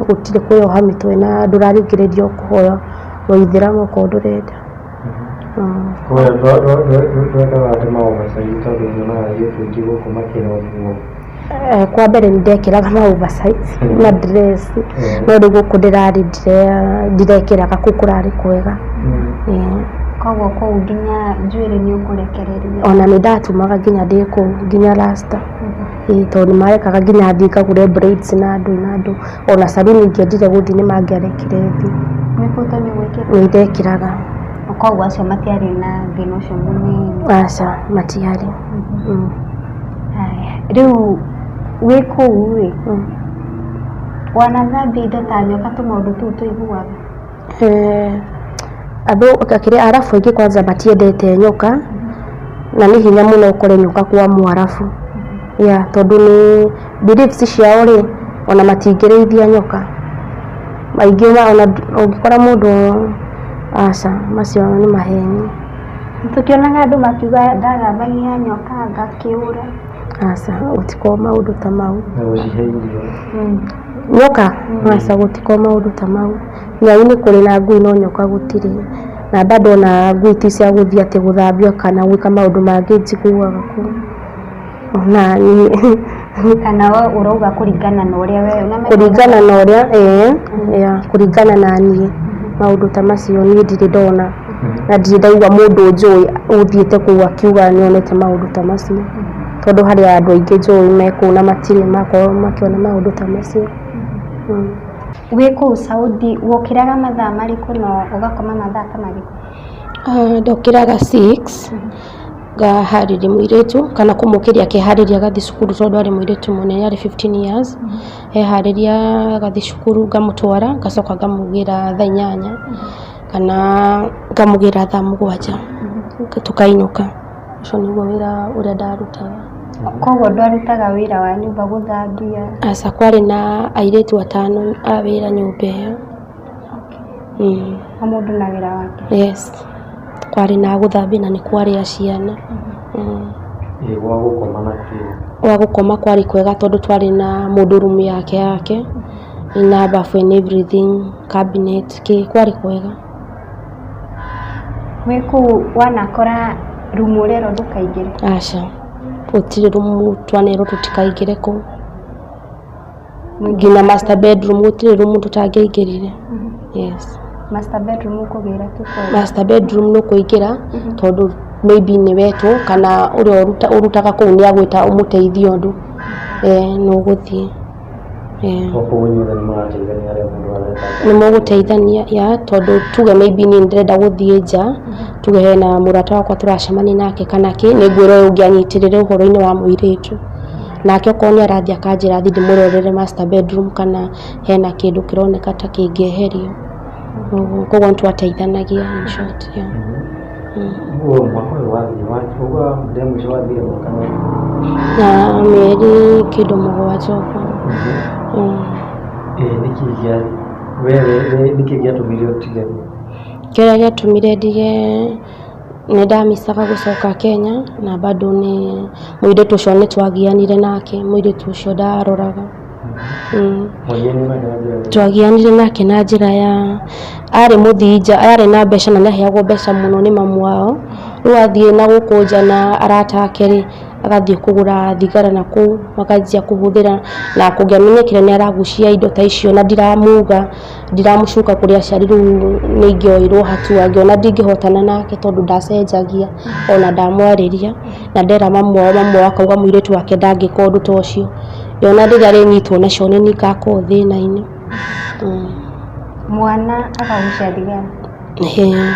gũtirĩ kwĩyoha mĩtwe na ndũraringĩrĩrio kũhoya ũithĩramu okorwo ndũrenda. Ndwekaga atĩ ma oversize tondũ nyonaga airĩtu aingĩ gũkũ makĩrorwo. Kwa mbere nĩ ndekĩraga ma oversize na dress, no rĩu gũkũ ndĩrarĩ ndirekĩraga, kũu kũrarĩ kwega. Koguo kũu nginya njuĩrĩ nĩ ũkũrekereria? Ona nĩ ndatumaga nginya ndĩ kũu nginya rasta, ĩĩ tondũ nĩ marekaga nginya thiĩ ngagũre braids na ndũ na ndũ, ona saluni ingĩendire gũthiĩ nĩ mangĩarekire thiĩ. Mĩbuto nĩ ũgwĩkĩra? Nĩ ndekĩraga. Koguo acio matiarĩ na thĩna ũcio mũnene? Aca, matiarĩ. Haya, rĩu wĩ kũu rĩ, wanathambia indo ta nyoka tũmaũndũ tũu tũiguaga? Andũ kĩrĩa arabu aingĩ kwanza matiendete nyoka, na nĩ hinya mũno ũkore nyoka kwa mwarabu, yeah, tondũ nĩ beliefs ciao rĩ, ona matingĩrĩithia nyoka. Aingĩ ona ũngĩkora mũndũ, aca, macio nĩ maheni. Tũkĩonaga andũ makiuga ndathambagia nyoka ngakĩũra. Aca, gũtikoragwo maũndũ ta mau. Na gũcihe irio. Nyoka? Aca, gũtikoragwo maũndũ ta mau. Nyau nĩ kũrĩ na ngui no nyoka gũtirĩ. Na bado ona ngui ti cia gũthiĩ atĩ gũthambio kana gwĩka maũndũ mangĩ njiguaga kũu. Ona niĩ. Kana we ũrauga kũringana na ũrĩa we ũnamenya? Kũringana na ũrĩa, ĩĩ, yeah, kũringana na niĩ, maũndũ ta macio niĩ ndirĩ ndona na ndirĩ ndaigua mũndũ njũĩ ũthiĩte kũu akiuga nĩonete maũndũ ta macio, tondũ harĩ andũ aingĩ njũĩ me kũu na matirĩ makorwo makĩona maũndũ ta macio. Wĩ kũu Saudi wokĩraga mathaa marĩkũ na ũgakoma mathaa ta marĩkũ? Ndokĩraga 6 ngaharĩria mũirĩtu kana kũmũkĩria akeharĩria agathiĩ cukuru tondũ arĩ mũirĩtu mũnene, arĩ 15 years. Eharĩria agathiĩ cukuru ngamũtwara, ngacoka ngamũgĩra thaa 8 kana ngamũgĩra thaa 7 tũkainũka. Ũcio nĩguo wĩra ũrĩa ndarutaga. Koguo ndwarutaga wĩra wa nyũmba, gũthambia? Aca, kwarĩ na airĩtu atano a wĩra nyũmba ĩyo. O mũndũ na wĩra wake? Yes, kwarĩ na gũthambia na nĩ kwarĩ a ciana. Ĩ gwa gũkoma na kĩ? Gwa gũkoma kwarĩ kwega tondũ twarĩ na mũndũ room yake yake na bafu and everything, cabinet, kĩ, kwarĩ kwega. Wĩ kũu wanakora rumu ũrerwo ndũkaingĩre? Aca, gũtirĩ rumu twanerwo tũtikaingĩre kũu. Nginya master bedroom gũtirĩ rumu tũtangĩaingĩrire. Yes. Master bedroom ũkũgĩra tu kũu? Master bedroom nĩ ũkũingĩra tondũ maybe nĩ wetwo kana ũrĩa ũrutaga kũu nĩ agwĩta ũmũteithie ũndũ, nĩ ũgũthiĩ. O kũu inyuothe nĩ mũrateithania harĩa mũndũ areka? Nĩ mũgũteithania, yeah, tondũ tuge maybe niĩ nĩ ndĩrenda gũthiĩ nja, tuge hena mũrata wakwa tũracemania nake kana kĩ, nĩ ngwĩra ũyũ ũngĩ anyitĩrĩre ũhoro-inĩ wa mũirĩtu. Nake okorwo nĩ arathiĩ akanjĩra thiĩ ndĩmũrorere master bedroom kana hena kĩndũ kĩroneka ta kĩngĩeherio. Ũguo, koguo nĩ twateithanagia in short, yeah. Ũguo mwaka ũyũ wathiĩ, ũguo rĩa mũico wathire mwaka na Na mĩeri kĩndũ 7 ũguo. Ĩ nĩkĩ gĩa we nĩkĩ gĩatũmire ũtige? Kĩrĩa gĩatũmire ndige, nĩ ndamicaga gũcoka Kenya na bado nĩ mũirĩtu ũcio nĩ twagianire nake, mũirĩtu ũcio ndaroraga. Mwagianire nake na njĩra ĩrĩkũ? Twagianire nake na njĩra ya arĩ mũthii nja, arĩ na mbeca na nĩ aheagwo mbeca mũno nĩ mamu wao. Rĩu athiĩ na gũkũ nja na arata ake rĩ, agathiĩ kũgũra thigara na kũu, makanjia kũhũthĩra, na kũngĩamenyekire nĩ aragucia indo ta icio na ndiramuga, ndiramũcuka kũrĩ aciari, rĩu nĩ ingĩoirwo hatua, ngĩona ndingĩhotana nake tondũ ndacenjagia ona ndamwarĩria, na ndera mamu wao, mamu wao akauga mũirĩtu wake ndangĩka ũndũ ta ũcio. Ngĩona rĩrĩa arĩnyitwo nacio nĩ niĩ ngakorwo thĩna-inĩ. Mwana akagucia thigara? Ĩĩ,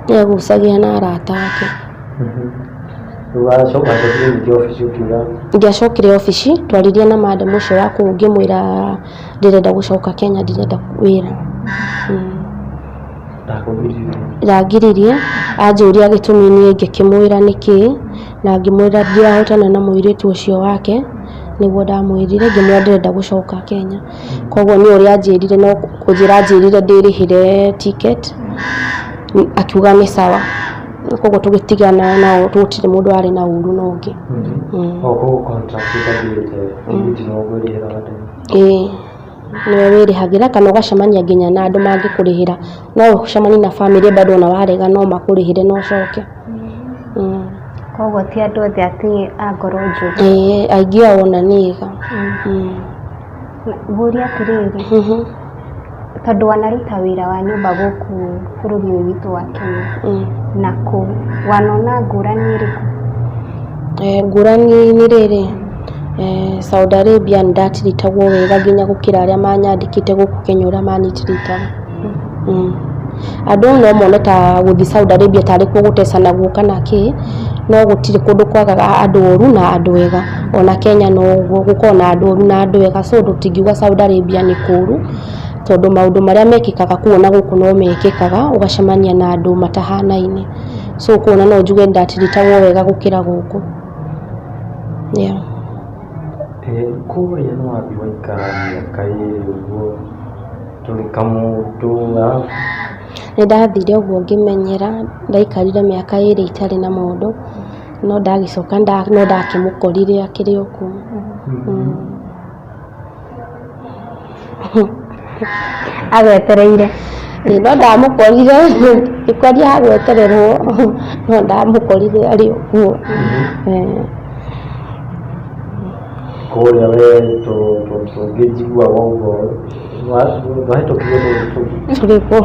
nĩ agucagia na arata ake. Rĩu wacokire ningĩ obici ũkiuga? Ndiacokire obici, twaririe na madam ũcio wa kũu ngĩmwĩra ndĩrenda gũcoka Kenya, ndirenda wĩra. Ndakũgiririe? Ndangiririe, anjũria gĩtũmi niĩ ngĩkĩmwĩra nĩkĩĩ, na ngĩmwĩra ndirahotana na mũirĩtu ũcio wake, nĩguo ndamwĩrire, ngĩmwĩra ndĩrenda gũcoka Kenya. Koguo niĩ ũrĩa anjĩrire no kũnjĩra anjĩrire ndĩrĩhĩre ticket, akiuga nĩ sawa. Koguo tũgĩtigana nao, gũtirĩ mũndũ warĩ na ũru na ũngĩ. O koguo contract ĩtathirĩte, tigiti no ũkwĩrĩhĩra wendete? Ĩĩ, nĩwe wĩrĩhagĩra kana ũgacemania nginya na andũ mangĩkũrĩhĩra. No ũcemanie na bamĩrĩ bado ona warega no makũrĩhĩre na ũcoke. Koguo ti andũ othe atĩ a ngoro njũru? Ĩĩ, aingĩ ao ona nĩ ega. Ngũrie atĩrĩrĩ, tondũ wanaruta wĩra wa nyũmba gũkũ bũrũri ũyũ witũ wa Kenya na kũu, wanona ngũrani ĩrĩkũ? Ngũrani nĩ rĩrĩ, Saudi Arabia nĩ ndatiritagwo wega nginya gũkĩra arĩa manyandĩkĩte gũkũ Kenya ũrĩa manitiritaga. Andũ no mone ta gũthiĩ Saudi Arabia tarĩ kuo gũtecanagwo kana kĩ, no gũtirĩ kũndũ kwagaga andũ oru na andũ ega. Ona Kenya no ũguo, gũkoragwo na andũ oru na andũ ega, so tũtingiuga Saudi Arabia nĩ kũru, tondũ maũndũ marĩa mekĩkaga kũu ona gũkũ no mekĩkaga, ũgacemania na andũ matahanaine. So kũu ona no njuge ndatiritagwo wega gũkĩra gũkũ. Yeah. Kũrĩa nĩ wathiĩ waikara mĩaka ĩrĩ ũguo ndũrĩ kamũndũ arabu. Nĩ ndathire ũguo ngĩmenyera, ndaikarire mĩaka 2 itarĩ na mũndũ, no ndagĩcoka no ndakĩmũkorire akĩrĩ o kũu. Agwetereire. Ĩĩ no ndamũkorire, ndikwaria ha gwetererwo, no ndamũkorire arĩ o kuo. Kũrĩa we tũngĩnjiguaga ũguo ndwahĩtũkire tũndũ tũu. Tũrĩkũ?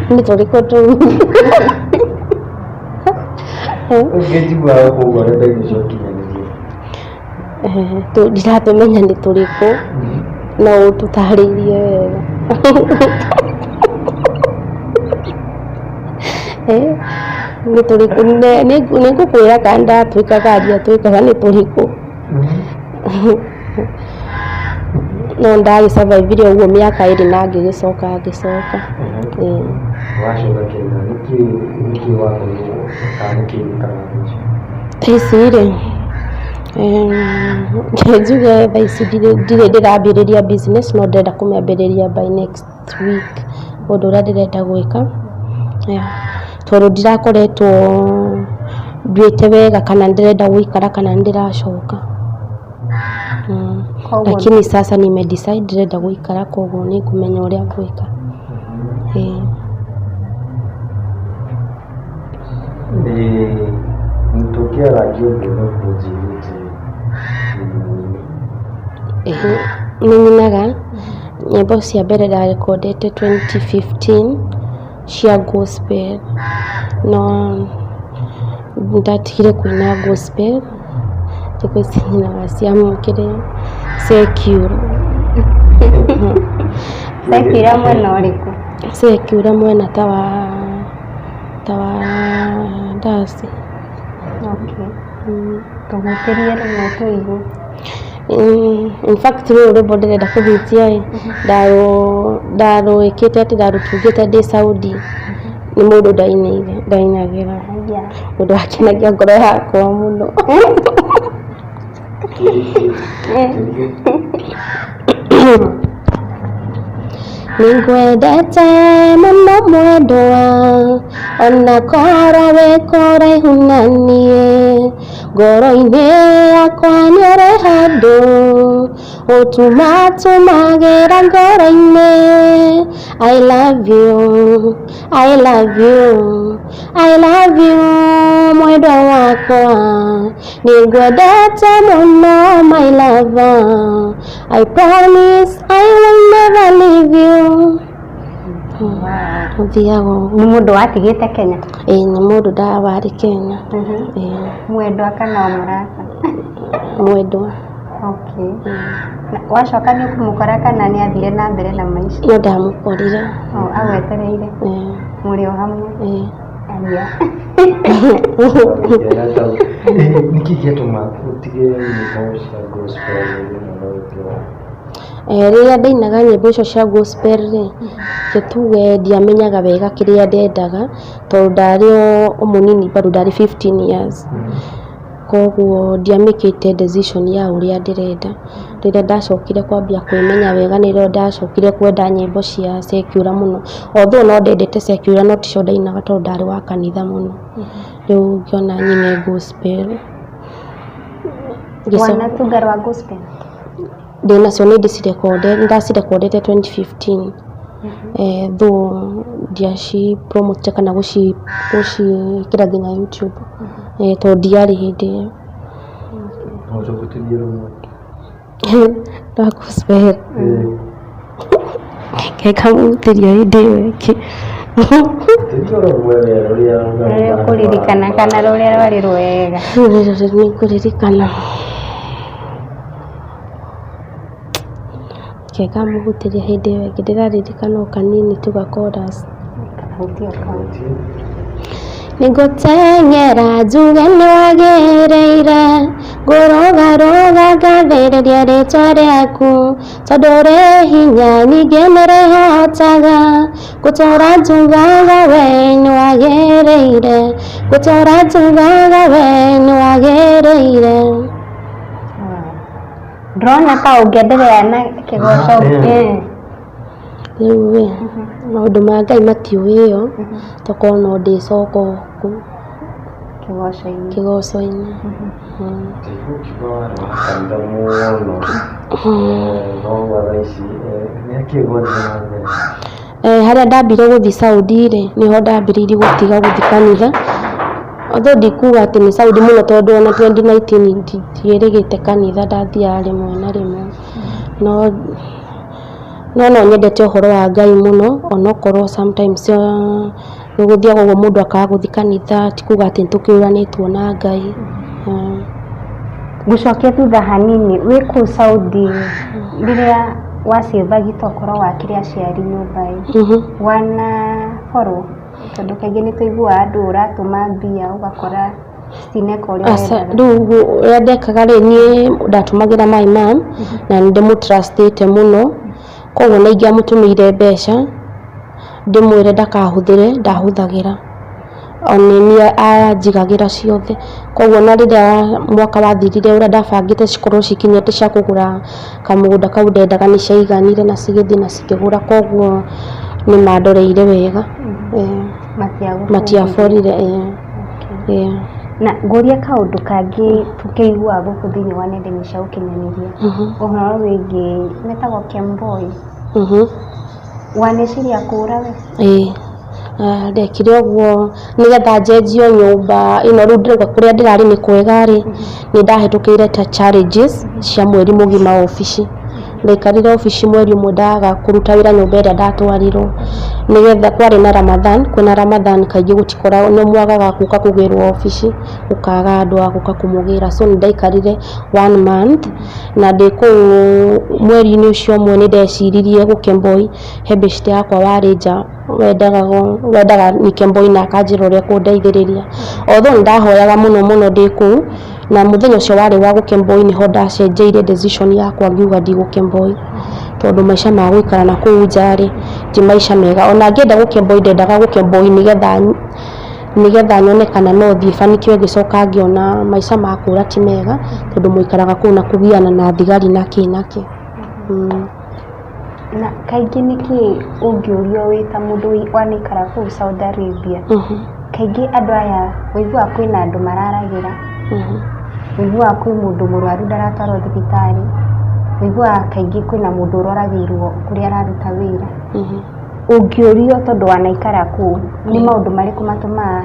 Nĩ tũrĩkũ tũu? Ũngĩnjiguaga ũguo nenda-inĩ cia ũkinyanĩria. Ndiratũmenya nĩ tũrĩkũ, no ũtũtarĩrie wega. Nĩ tũrĩkũ? Nĩ ngũkwĩra kana ndatwĩkaga ndiatwĩkaga nĩ tũrĩkũ. No ndagĩ survive ire ũguo mĩaka ĩrĩ na ngĩgĩcoka ngĩcoka. Ĩĩ. Wacoka Kenya nĩkĩ nĩkĩ wakorirwo kana nĩkĩ wĩkaga thaa ici? Thaa ici rĩ, reke njuge thaa ici ndirĩ ndĩrambĩrĩria business no ndĩrenda kũmĩambĩrĩria by next week, ũndũ ũrĩa ndĩrenda gwĩka, tondũ ndirakoretwo nduĩte wega kana ndĩrenda gũikara kana nĩndĩracoka. Lakini sasa nime decide ndĩrenda gũikara koguo nĩngũmenya ũrĩa ngwĩka. Ĩĩ. Tũngĩarangia ũndũ ũrĩa ũkũnjĩrĩte thimũ-inĩ. Nĩ nyinaga, nyĩmbo cia mbere ndarekondete 2015 cia gospel, no nĩndatigire kũina gospel, thikũ ici nyinaga cia kĩrĩa secular. Secular mwena ũrĩkũ? Secular mwena ta wa ta wa ndaci. Okay. Tũhutĩrie rũmwe tũigue. In fact rũrũ rwĩmbo ndĩrenda kũhutia ĩ, ndarwĩkĩte atĩ ndarũtungĩte ndĩ Saudi, nĩ mũndũ ndainĩire ndainagĩra, ũndũ wakenagia ngoro yakwa mũno. Nĩngwendete mũno mwendwa, ona korwo wĩ kũraihu na niĩ, ngoro-inĩ yakwa nĩũrĩ handũ, ũtumatũmagĩra ngoro-inĩ. I love you, I love you, I love you mwendwa wakwa, nĩngwendete mũno my lover, I promise I will never leave you. Ũthiaga ũguo. Nĩ mũndũ watigĩte Kenya? Ĩĩ nĩ mũndũ warĩ Kenya. Ĩĩ. Mwendwa kana o mũrata? Mwendwa. Okay. Na wacoka nĩ ũkũmũkora kana nĩ athire na mbere na maica? No ndamũkorire. O, agwetereire? Ĩĩ. Mũrĩ o hamwe? Ĩĩ. Aya. Nĩkĩ gĩatũma ũtige nyĩmbo cia gospel na ũthiĩ wa Rĩrĩa ndainaga nyĩmbo icio cia gospel rĩ, reke tuge ndiamenyaga wega kĩrĩa ndendaga, tondũ ndarĩ o mũnini bado ndarĩ 15 years. Koguo ndiamĩkĩte decision ya ũrĩa ndĩrenda. Rĩrĩa ndacokire kwambia kwĩmenya wega nĩrĩo ndacokire kwenda nyĩmbo cia secular mũno. Although no ndendete secular no ticio ndainaga tondũ ndarĩ wa kanitha mũno. Rĩu ngĩona nyine gospel. Wanatunga rwa gospel? Ndĩnacio nĩ ndĩcirekondete 2015, though ndiaci promote kana gũciĩkĩra nginya YouTube, tondũ ndiarĩ hĩndĩ ĩyo. No ũtũhutĩrie rũmwe. Rwa gospel? Reke ngamũhutĩria hĩndĩ ĩyo ĩngĩ. Hutĩria rũmwe we rũrĩa Rũrĩa ũkũririkana kana rũrĩa rwarĩ rwega. Nĩngũririkana. Reke ngamũhutĩria hĩndĩ ĩyo ĩngĩ, ndĩraririkana o kanini tu ga chorus. Hutia kau. Nĩngũteng'era njuge nĩwagĩrĩire, ngũrũgarũga ngathĩrĩria rĩtwa rĩaku, tondũ rĩ hinya ningĩ nĩrĩhotaga, ngũtũra njugaga we nĩwagĩrĩire, ngũtũra njugaga we nĩwagĩrĩire. Ndĩrona ta ũngĩenderea na kĩgoco. Rĩu ĩ, maũndũ ma Ngai matiũĩo, tokorwo no ndĩcoka kũu Kĩgoco-inĩ. Kĩgoco-inĩ. Ndaigua ũkiuga warĩ wa kanitha mũno, no gwa thaa ici nĩ kĩĩ gwathire na mbere? Harĩa ndambire gũthiĩ Saudi rĩ, nĩho ndambĩrĩirie gũtiga gũthiĩ kanitha. Although ndikuga atĩ nĩ Saudi mũno tondũ ona 2019 ndiĩrĩgĩte kanitha, ndathiaga rĩmwe na rĩmwe, no no no nyendete ũhoro wa Ngai mũno, onokorwo sometimes nĩ gũthiaga ũguo mũndũ akaga gũthiĩ kanitha, ti kuga atĩ nĩ tũkĩũranĩtwo na Ngai. Ngũcokia thutha hanini, wĩ kũu Saudi rĩrĩa wacĩvagi tokorwo wakĩre aciari nyũmba ĩ, wanaborwo? Tondũ kaingĩ nĩ tũiguaga andũ ũratũma mbia ũgakora citineka ũrĩa Aca, ũrendaga. rĩu ũrĩa ndekaga rĩ, niĩ ndatũmagĩra my mum na nĩ ndĩmũtrustĩte mũno, koguo na ingĩamũtũmĩire mbeca ndĩmwĩre ndakahũthĩre, ndahũthagĩra. Ona niĩ anjigagĩra ciothe, koguo ona rĩrĩa mwaka wathirire ũrĩa ndabangĩte cikorwo cikinyĩte cia kũgũra kamũgũnda kau ndendaga nĩ ciaiganire na cigĩthiĩ na cikĩgũra, koguo nĩ mandoreire wega. Matiaborire. Na ngũrie kaũndũ kangĩ tũkĩiguaga gũkũ thĩinĩ wa nenda-inĩ cia ũkinyanĩria, ũhoro wĩgiĩ metagwo Kemboi. Waneciria kũra we? Ĩĩ, ndekire ũguo nĩgetha njenjio nyũmba ĩno rĩu ndĩrauga kũrĩa ndĩrarĩ nĩ kwega rĩ, nĩ ndahĩtũkĩire ta challenges cia mweri mũgima obici. Ndaikarire obici mweri ũmwe ndaga kũruta wĩra nyũmba ĩrĩa ndatwarirwo, nĩgetha kwarĩ na Ramadhan, kwĩna Ramadhan kaingĩ gũtikoragwo, nĩ mwagaga gũka kũgĩrwo obici, gũkaga andũ a gũka kũmũgĩra, so nĩ ndaikarire one month, na ndĩ kũu mweri-inĩ ũcio ũmwe nĩ ndeciririe gũkemboi, he beshte yakwa warĩ nja wendaga wendaga nikemboi na akanjĩra ũrĩa ekũndeithĩrĩria. Although nĩ ndahoyaga mũno mũno ndĩ kũu, na mũthenya ũcio warĩ wa gũkemboi nĩho ndacenjeirie decision yakwa ngiuga ndigũkemboi, tondũ maica ma gũikara na kũu nja rĩ, ti maica mega. Ona ngĩenda gũkemboi ndendaga gũkemboi nĩgetha nĩgetha nyone kana no thiĩ banikiwe, ngĩcoka ngĩona maica ma kũra ti mega, tondũ mũikaraga kũu na kũgiana na thigari na kĩ na kĩ. Na kaingĩ nĩkĩ ũngĩũrio wĩ ta mũndũ wanaikara kũu Saudi Arabia, kaingĩ andũ aya ũiguaga kwĩna andũ mararagĩra, ũiguaga kwĩ mũndũ mũrwaru ndaratwarwo thibitarĩ, ũiguaga kaingĩ kwĩna mũndũ ũroragĩirwo kũrĩa araruta wĩra. Ũngĩũrio tondũ wanaikara kũu, nĩ maũndũ marĩkũ matũmaga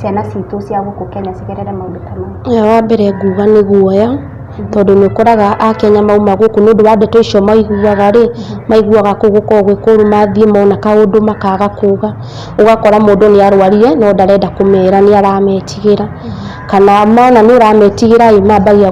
ciana citũ cia gũkũ Kenya cigerere maũndũ ta maya? Wa mbere nguga nĩ guoya, tondũ nĩ ũkoraga akenya mauma gũkũ nĩ ũndũ wa ndeto icio maiguaga rĩ, maiguaga kũu gũkoragwo gwĩ kũru, mathiĩ mona kaũndũ makaga kuga. Ũgakora mũndũ nĩ arwarire no ndarenda kũmera nĩ arametigĩra, kana mona nĩ ũrametigĩra ĩ, mambagia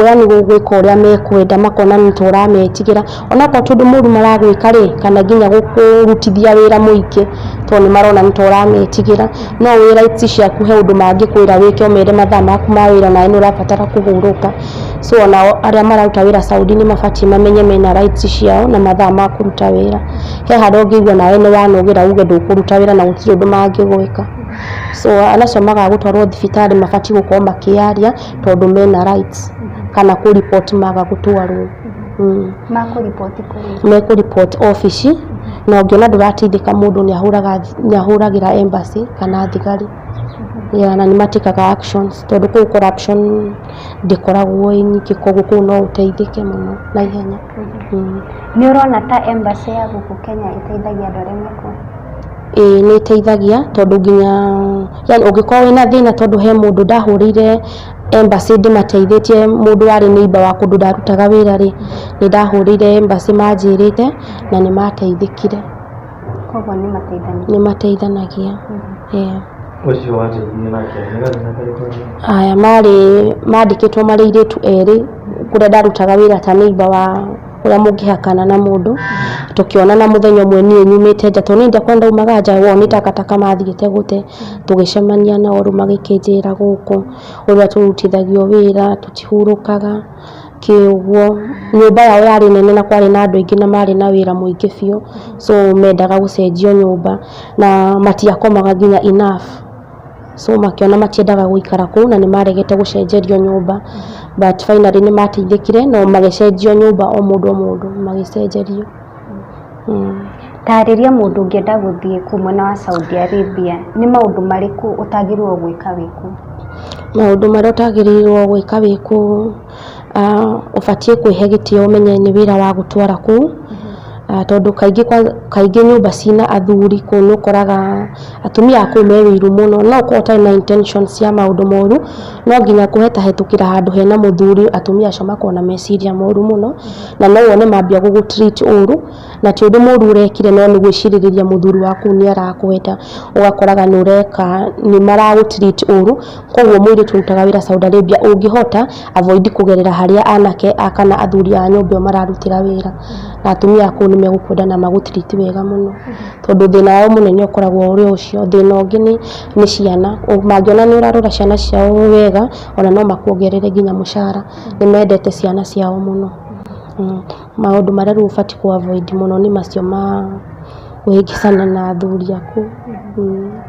yani gũgwĩka ũrĩa mekwenda, makona nĩ ta ũrametigĩra. Onokorwo ti ũndũ mũru maragwĩka rĩ, kana nginya gũkũrutithia wĩra mũingĩ tondũ nĩ marona nĩ ta ũrametigĩra. No wĩ rights ciaku he ũndũ mangĩkwĩra wĩke ũmere mathaa maku ma wĩra nawe nĩ ũrabatara kũhurũka. So onao arĩa mararuta wĩra Saudi nĩ mabatiĩ mamenye mena rights ciao na mathaa ma kũruta wĩra. He harĩa ũngĩigua nawe nĩ wanogera uge ndũkũruta wĩra na gũtirĩ ũndũ mangĩgwĩka. So anacio magaga gũtwarwo thibitarĩ mabatiĩ gũkorwo makĩaria tondũ mena rights, kana kũriboti maga gũtwarwo. Makũriboti kũrĩ? Mekũriboti obici, na ũngĩona ndũrateithĩka mũndũ nĩ ahũragĩra embassy kana thigari. Yeah, na nĩ matĩkaga actions tondũ kũu corruption ndĩkoragwo ĩ nyingĩ, koguo kũu no ũteithĩke mũno na ihenya. Nĩ ũrona ta embassy ya gũkũ Kenya ĩteithagia andũ arĩa me kũu? Ĩĩ nĩ ĩteithagia tondũ nginya yani ũngĩkorwo wĩna thĩna, tondũ he mũndũ ndahũrĩire embassy ndĩmateithĩtie, mũndũ warĩ neighbor wa kũndũ ndarutaga wĩra rĩ, nĩ ndahũrĩire embassy manjĩrĩte na nĩ mateithĩkire. Koguo nĩ mateithanagia? Nĩ mateithanagia. Yeah. Ũcio wateithirie nake nĩ gathĩna karĩkũ? Aya marĩ mandĩkĩtwo marĩ airĩtu erĩ kũrĩa ndarutaga wĩra ta neighbor wa ũrĩa mũngĩhakana na mũndũ, tũkĩonana mũthenya ũmwe niĩ nyumĩte nja, tondũ niĩ ndiakorwo ndaumaga nja, o nĩ takataka mathiĩte gũte, tũgĩcemania nao rĩu magĩkĩnjĩra gũkũ ũrĩa tũrutithagio wĩra, tũtihurũkaga kĩ ũguo. Nyũmba yao yarĩ nene na kwarĩ na andũ aingĩ na marĩ na wĩra mũingĩ biũ, so mendaga gũcenjio nyũmba na matiakomaga nginya enough. So makĩona matiendaga gũikara kũu na nĩ maregete gũcenjerio nyũmba, but finally nĩ mateithĩkire no magĩcenjio nyũmba o mũndũ o mũndũ magĩcenjerio. Tarĩria mũndũ ũngĩenda gũthiĩ kũu mwena wa Saudi Arabia, nĩ maũndũ marĩkũ ũtagĩrĩirwo gwĩka wĩ kũu? Maũndũ marĩa ũtagĩrĩirwo gwĩka wĩ kũu, ũbatiĩ kwĩhe gĩtĩo ũmenye nĩ wĩra wa gũtwara kũu. Tondũ kaingĩ kaingĩ nyũmba cina athuri kũu nĩ ũkoraga atumia a kũu me wĩiru mũno. No ũkorwo ũtarĩ na intentions cia maũndũ moru, no nginya kũhetahĩtũkĩra handũ hena mũthuri, atumia acio makoragwo na meciria moru mũno, na no wone mambia gũgũ treat ũru, na ti ũndũ mũru ũrekire no nĩ gwĩcirĩrĩria mũthuri waku nĩ arakwenda, ũgakoraga nĩ ũreka nĩ maragũ treat ũru. Koguo mũirĩtu ũrutaga wĩra Saudi Arabia ũngĩhota avoid kũgerera harĩa anake kana athuri a nyũmba ĩyo mararutĩra wĩra, na atumia a kũu nĩ megũkwenda na magũ treat wega mũno, tondũ thĩna wao mũnene ũkoragwo ũrĩ ũcio. Thĩna ũngĩ nĩ ciana, mangĩona nĩ ũrarora ciana ciao wega, ona no makuongerere nginya mũcara, nĩ mendete ciana ciao mũno. Maũndũ marĩa rĩu ũbatiĩ kũ avoid mũno nĩ macio ma kũhĩngĩcana na athuri a kũu.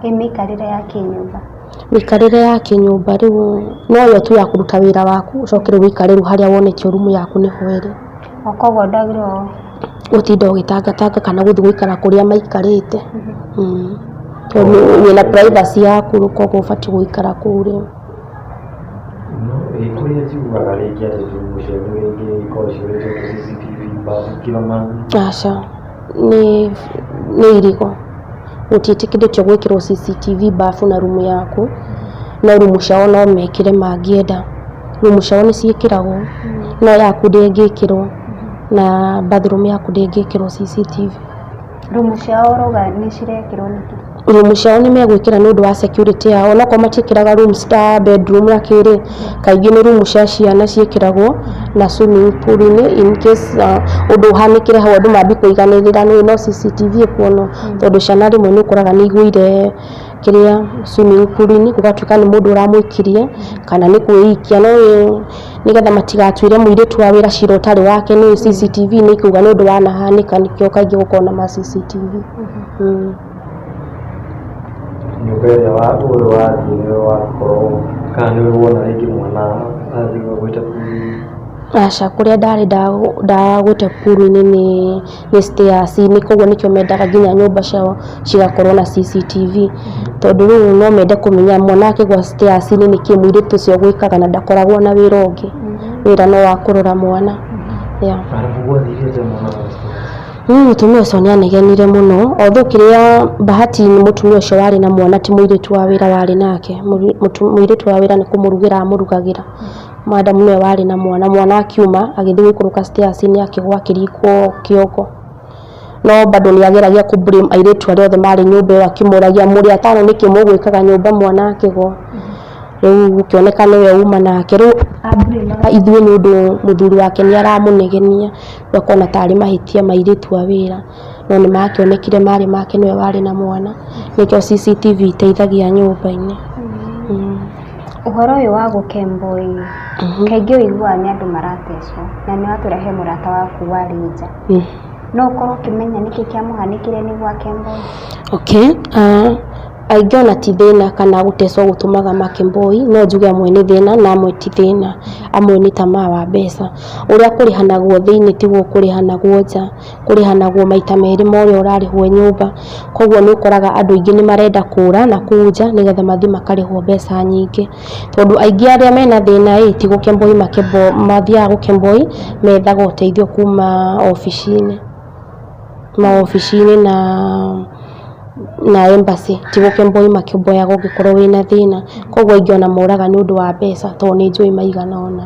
Ĩ mĩikarĩre ya kĩnyũmba? Mĩikarĩre ya kĩnyũmba rĩu noyo tu ya kũruta wĩra waku, ũcoke rĩu ũikare rĩu harĩa wonetio rumu yaku nĩho ĩrĩ. O koguo ndwagĩrĩirwo gũtinda ũgĩtangatanga kana gũthiĩ gũikara kũrĩa maikarĩte. Tondũ wĩna privacy yaku koguo ũbatiĩ gũikara kũu rĩu. No kũrĩa njiguaga rĩngĩ atĩ rumu cianyu rĩngĩ ikoragwo cihũrĩtwo CCTV bafu kila mahali. Aca, nĩ irigo. Gũtiĩtĩkĩrĩtio gwĩkĩrwo CCTV bafu na rumu yaku, no rumu ciao no mekĩre mangĩenda. Rumu ciao nĩ ciĩkĩragwo, no yaku ndĩngĩkĩrwo, na bathroom yaku ndĩngĩkĩrwo CCTV. Rumu ciao ũrauga nĩ cirekĩrwo nĩkĩ? Rumu ciao nĩ megwĩkĩra nĩ ũndũ wa security yao, onokorwo matiĩkĩraga rooms ta bedroom na kĩrĩ, kaingĩ nĩ rumu cia ciana ciĩkĩragwo na swimming pool-inĩ in case ũndũ ũhanĩkĩre hau andũ mambie kũiganĩrĩra nĩ no CCTV ĩkuonwo, tondũ ciana rĩmwe nĩ ũkoraga nĩ igũire kĩrĩa swimming pool-inĩ gũgatuĩka nĩ mũndũ ũramũikirie kana nĩ kwĩikia, no nĩgetha matigatuĩre mũirĩtu wa wĩra cira ũtarĩ wake nĩ CCTV nĩ ikuga nĩ ũndũ wanahanĩka, nĩkĩo kaingĩ gũkoragwo na ma CCTV. Nyũmba ĩrĩa ũyũ wathiĩ nĩwe wakorwo kana nĩwe wona rĩngĩ mwana athiĩ gwĩte pool? Aca, kũrĩa ndarĩ ndagwĩte pool-inĩ nĩ stairs-inĩ, koguo nĩkĩo mendaga nginya nyũmba ciao cigakorwo na CCTV, tondũ rĩu no mende kũmenya mwana akĩgwa stairs-inĩ nĩkĩ mũirĩtu ũcio ũgwĩkaga na ndakoragwo na wĩra ũngĩ, wĩra no wa kũrora mwana. Yeah. Arabu gwathire atĩa mwana wa stairs? Mũtumia ũcio nĩ anegenire mũno, although kĩrĩa bahati nĩ mũtumia ũcio warĩ na mwana ti mũirĩtu wa wĩra warĩ nake. Mũirĩtu wa wĩra nĩ kũmũrugĩra amũrugagĩra. Madam nĩwe warĩ na mwana, mwana akiuma agĩthiĩ gũikũrũka stairs-inĩ akĩgwa akĩringwo kĩongo. No bado nĩ ageragia kũ blame airĩtu arĩa othe marĩ nyũmba ĩyo akĩmoragia mũrĩ atano nĩkĩ mũgwĩkaga nyũmba mwana akĩgwa. Rĩu gũkĩoneka nĩwe uma nake, rĩu a blame aga ithuĩ nĩ ũndũ mũthuri wake nĩ aramũnegenia, rĩu akona tarĩ mahĩtia ma airĩtu a wĩra, no nĩ makĩonekire marĩ make nĩwe warĩ na mwana, nĩkĩo CCTV iteithagia nyũmba-inĩ. Ũhoro ũyũ wa gũkemboi kaingĩ ũiguaga nĩ andũ maratecwo na nĩ watwĩra he mũrata waku warĩ nja. No ũkorwo ũkĩmenya nĩkĩ kĩamũhanĩkĩire nĩguo akemboi? Okay. Aingĩ ona ti thĩna kana gũtecwo gũtũmaga makemboi, no njuge amwe nĩ thĩna na amwe ti thĩna, amwe nĩ tamaa wa mbeca. Ũrĩa kũrĩhanagwo thĩinĩ tiguo kũrĩhanagwo nja, kũrĩhanagwo maita merĩ ma ũrĩa ũrarĩhwo nyũmba, koguo nĩ ũkoraga andũ aingĩ nĩ marenda kũra na kũu nja nĩgetha mathiĩ makarĩhwo mbeca nyingĩ, tondũ aingĩ arĩa mena thĩna ĩ ti gũkemboi mathiaga gũkemboi, methaga ũteithio kuma obici-inĩ, maobici-inĩ na embassy, ti gũkemboi makemboyaga ũngĩkorwo wĩna thĩna, koguo aingĩ ona moraga nĩ ũndũ wa mbeca tondũ nĩ njũĩ maigana ũna.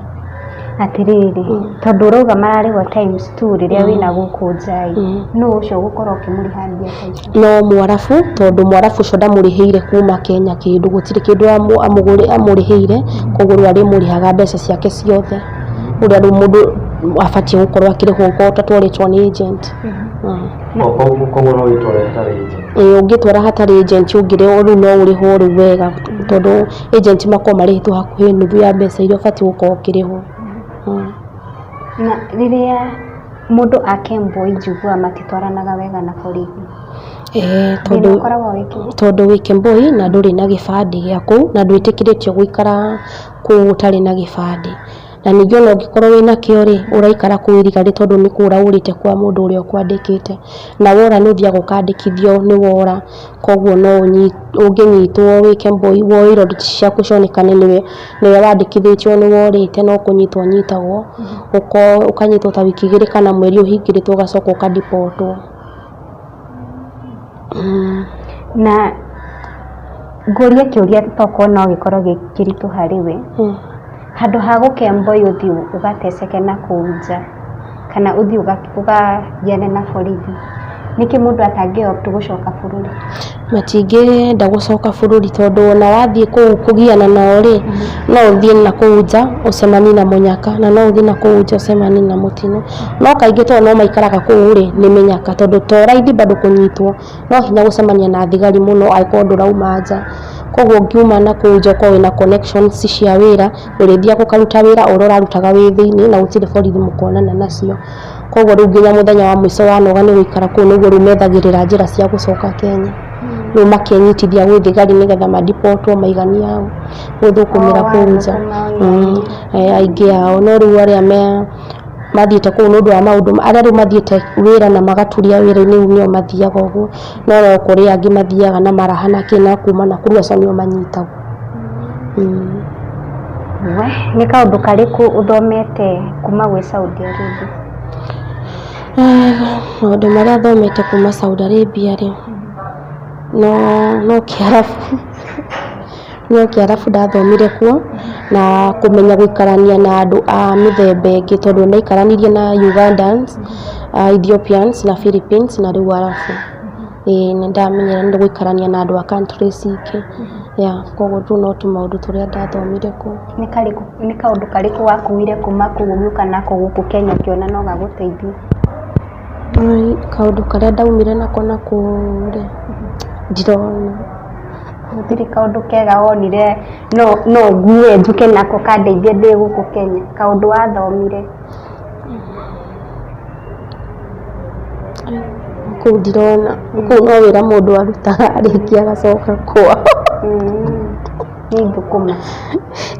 Atĩrĩrĩ, tondũ ũrauga mararĩhwo times two rĩrĩa wĩna gũkũ nja ĩ, nũ ũcio ũgũkorwo ũkĩmũrĩha mbia ta icio? No mwarabu, tondũ mwarabu ũcio ndamũrĩhĩire kuma Kenya kĩndũ, gũtirĩ kĩndũ amũrĩhĩire, koguo rĩu arĩmũrĩhaga mbeca ciake ciothe, ũrĩa rĩu mũndũ abatiĩ gũkorwo akĩrĩhwo okorwo ũtatwarĩtwo nĩ agent. Koguo no wĩtware hatarĩ agent? Ĩĩ ũngĩtwara hatarĩ agent ũngĩrĩhwo rĩu no ũrĩhwo rĩu wega, tondũ agent makoragwo marĩhĩtwo hakuhĩ nuthu ya mbeca iria ũbatiĩ gũkorwo ũkĩrĩhwo. Na rĩrĩa mũndũ akemboi njiguaga matitwaranaga wega na borithi. Ĩĩ Thĩna tondũ ũkoragwo wĩ kĩ? Tondũ wĩ kemboi na ndũrĩ na gĩbandĩ gĩa kũu na ndwĩtĩkĩrĩtio gũikara kũu ũtarĩ na gĩbandĩ. Na ningĩ ona ũngĩkorwo wĩna kĩo rĩ, ũraikara kũu iriga tondũ nĩ kũra ũrĩte kwa mũndũ ũrĩa ũkwandĩkĩte. Na wora nĩ ũthiaga ũkandĩkithio nĩ wora, koguo no ũngĩnyitwo wĩke woĩrwo ciaku cionekane nĩwe wandĩkithĩtio nĩ worĩte no kũnyitwo ũnyitagwo, ũkanyitwo ta wiki igĩrĩ kana mweri ũhingĩrĩtwo ũgacoka ũkadipotwo. Na ngũrie kĩũria tokorwo no gĩkorwo gĩ kĩritũ harĩ we. Handũ ha gũkemboi ũthiĩ ũgateceke na kũu nja kana ũthiĩ ũkagiane na borithi, nĩkĩ mũndũ atangĩ opt gũcoka bũrũri? Matingĩenda gũcoka bũrũri tondũ ona wathiĩ kũu kũgiana nao rĩ, no ũthiĩ na kũu nja ũcemanie na mũnyaka na no ũthiĩ na kũu nja ũcemanie na mũtino. No kaingĩ tondũ no maikaraga kũu rĩ, nĩ mĩnyaka tondũ to raithi bado kũnyitwo, no hinya gũcemania na thigari mũno angĩkorwo ndũrauma nja. Koguo ũngiuma na kũu nja ũkorwo wĩna connections cia wĩra, ũrĩthiaga ũkaruta wĩra ũrĩa ũrarutaga wĩ thĩiniĩ na gũtirĩ borithi mũkonana nacio. Koguo rĩu nginya mũthenya wa mũico wanoga nĩ gũikara kũu nĩguo rĩu methagĩrĩra njĩra cia gũcoka Kenya. Rĩu makenyitithia gwĩ thigari nĩgetha madipotwo maiganie hau gũthũkũmĩra kũu nja. Aingĩ ao no rĩu arĩa mathiĩte kũu nĩ ũndũ wa maũndũ arĩa rĩu mathiĩte wĩra na magaturia wĩra-inĩ rĩu nĩo mathiaga ũguo, no no kũrĩ angĩ mathiaga na maraha na kĩ na kuma na kũu acio nĩo manyitagwo. We, nĩ kaũndũ karĩkũ ũthomete kuma gwĩ Saudi Arabia? Maũndũ marĩa thomete kuma Saudi Arabia rĩ, no kĩarabu, no kĩarabu ndathomire kuo na kũmenya gũikarania na andũ a mĩthemba ĩngĩ tondũ ndaikaranirie na Ugandans, Ethiopians na Philippines na rĩu Arabu. Ĩĩ nĩ ndamenyera gũikarania na andũ a countries ingĩ. Yeah, koguo tũu no tũmaũndũ tũrĩa ndathomire kũu. Nĩ kaũndũ karĩkũ wakuire kuma kũu ũgĩũka nako gũkũ Kenya ũkĩona no gagũteithie? Kaũndũ karĩa ndaumire nako nakũu rĩ, ndirona. Gũtirĩ kaũndũ kega wonire no ngue njũke nako kandeithie ndĩ gũkũ Kenya, kaũndũ wathomire? Kũu ndirona, kũu no wĩra mũndũ arutaga arĩkia agacoka kwao. Nĩ ithũkũma.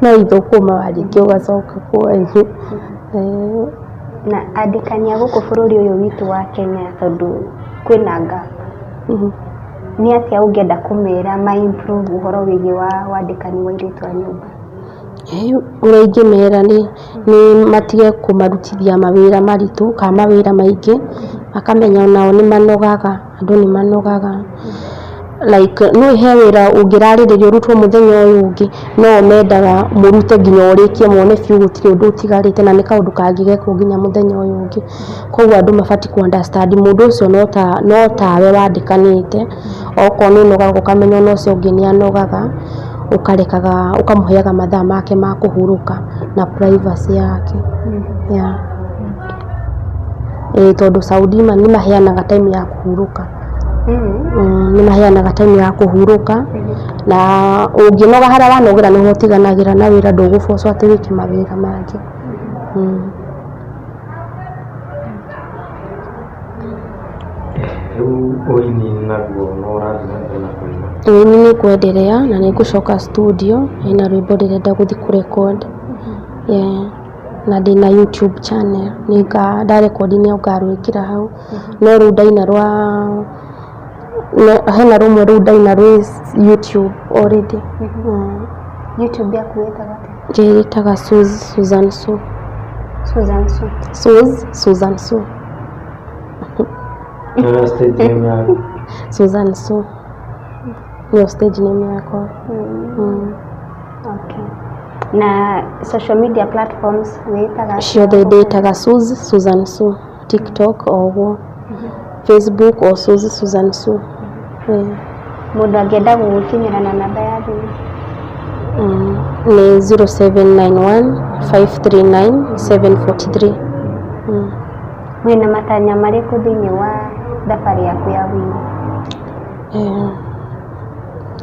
No ithũkũma warĩkia ũgacoka kwanyu. Na andĩkani a gũkũ bũrũri ũyũ witũ wa Kenya tondũ kwĩna gap, nĩ atĩa ũngĩenda kũmera ma improve ũhoro wĩgiĩ wa wandĩkani wa airĩtu a nyũmba? Ũrĩa ingĩmera nĩ matige kũmarutithia mawĩra maritũ kana mawĩra maingĩ, makamenya onao nĩ manogaga, andũ nĩ manogaga. Like nĩ he wĩra ũngĩrarĩrĩrio ũrutwo mũthenya ũyũ ũngĩ, no o mendaga mũrute nginya ũrĩkie mone biũ gũtirĩ ũndũ ũtigarĩte na nĩ kaũndũ kangĩgekwo nginya mũthenya ũyũ ũngĩ. Koguo andũ mabatiĩ kũ understand mũndũ ũcio no tawe wandĩkanĩte, okorwo nĩ ũnogaga ũkamenya ona ũcio ũngĩ nĩ anogaga, ũkarekaga ũkamũheaga mathaa make ma kũhurũka na privacy yake. Yeah. Ĩĩ tondũ Saudi nĩ maheanaga time ya kũhurũka. Nĩ maheanaga time ya kũhurũka na ũngĩnoga harĩa wanogera nĩho ũtiganagĩra na wĩra ndũgũbocwo atĩ wĩke mawĩra mangĩ. Rĩu ũini naguo no ũrathiĩ na mbere na kũina? Ũini nĩ ngwenderea na nĩ ngũcoka studio hena rwĩmbo ndĩrenda gũthiĩ kũ record. Yeah. Na ndĩna YouTube channel ndarekondi nĩ ngarwĩkĩra hau. No rĩu ndaina rwa hena rũmwe rĩu ndaina rwĩ YouTube already. YouTube yaku ĩtagwo atĩa? Ĩtaga Susan Sue. Susan Sue. Susan Sue. Nĩyo stage name yaku? Susan Sue. Nĩyo stage name yakwa. Okay. Na social media platforms wĩtaga? Ciothe ndĩtaga Susan Sue. TikTok o ũguo. Facebook o Susan Sue. Mũndũ angĩenda gũgũkinyĩra na namba ya thimũ? Nĩ 0791 539 743. Wĩna matanya marĩkũ thĩinĩ wa thabarĩ yaku ya ũini?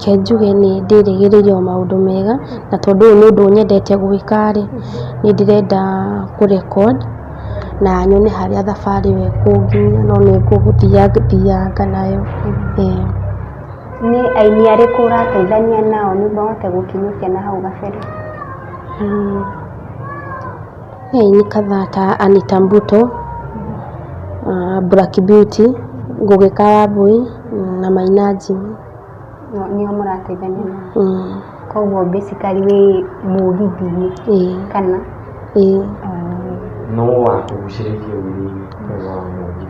Reke njuge nĩ ndĩrĩgĩrĩire o maũndũ mega na tondũ ũyũ nĩ ũndũ nyendete gwĩka rĩ, nĩ ndĩrenda kũ record na nyone harĩa thabarĩ ĩyo ĩkũnginyia no nĩ ngũthianga nayo. Nĩ aini arĩkũ ũrateithania nao nĩguo ũhote gũkinyũkia na hau gabere? He aini kadhaa ta Anita Mbuto, Black Beauty, Ngũgĩ ka Wambũi na Maina Jimmy. Nĩo mũrateithania nao? Koguo basically wĩ mũgithi-inĩ? Ĩĩ. Kana? Ĩĩ. Nũ wakũgucĩrĩirie ũini-inĩ ũyũ wa mũgithi?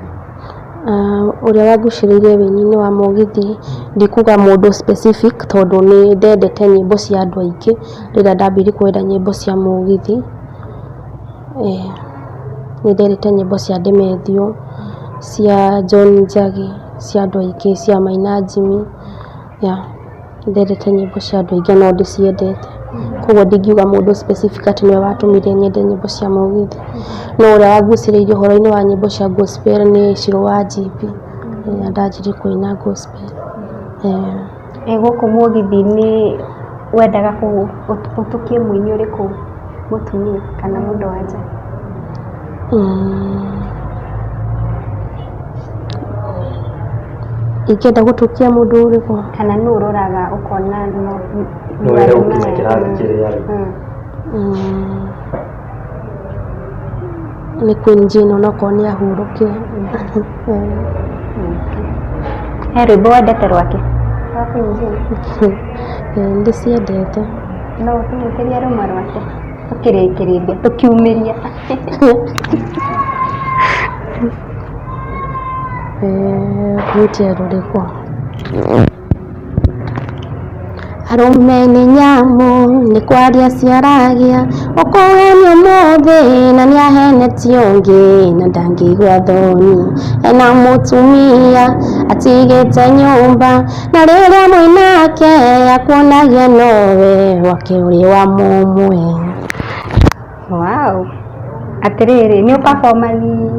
Ũrĩa wangucĩrĩirie ũini-inĩ wa mũgithi ndikuga mũndũ specific tondũ nĩ ndendete nyĩmbo cia andũ aingĩ rĩrĩa ndambirie kwenda nyĩmbo cia mũgithi. Nĩ ndendete nyĩmbo cia Demethiũ, cia John Njagi, cia andũ aingĩ, cia Maina Jimmy, yeah, nĩ ndendete nyĩmbo cia andũ aingĩ no ndĩciendete. Koguo ndingiuga mũndũ specific atĩ nĩwe watũmire nyende nyĩmbo cia mũgithi. No ũrĩa wangucĩrĩirie ũhoro-inĩ wa nyĩmbo cia gospel nĩ Shiro wa GP, rĩrĩa ndanjirie kũina gospel. Ĩ gũkũ mũgithi-inĩ wendaga ũtũkie mũini ũrĩkũ mũtumia kana mũndũ wa nja? Ingĩenda gũtũkia mũndũ ũrĩkũ? Kana nũ ũroraga ũkona no Nũ wenda gũkinya kĩrathi kĩrĩa rĩ? Nĩ Queen Jane onokorwo nĩ ahurũkire. He rwĩmbo wendete rwake? Rwa Queen Jane? Ndĩciendete. No ũtũhutĩrie rũmwe rwake tũkĩrĩkĩrĩria tũkiumĩria. Ngwĩtie rũrĩkũ? Arũme nĩ nyamũ nĩ kwaria ciaragia, ũkũhenio ũmũthĩ na nĩ ahenetie ũngĩ na ndangĩigua thoni. Ena mũtumia atigĩte nyũmba na rĩrĩa mwĩnake akuonagia nowe wake ũrĩ wa mũmwe. Wow. Atĩrĩrĩ, nĩ ũperformagi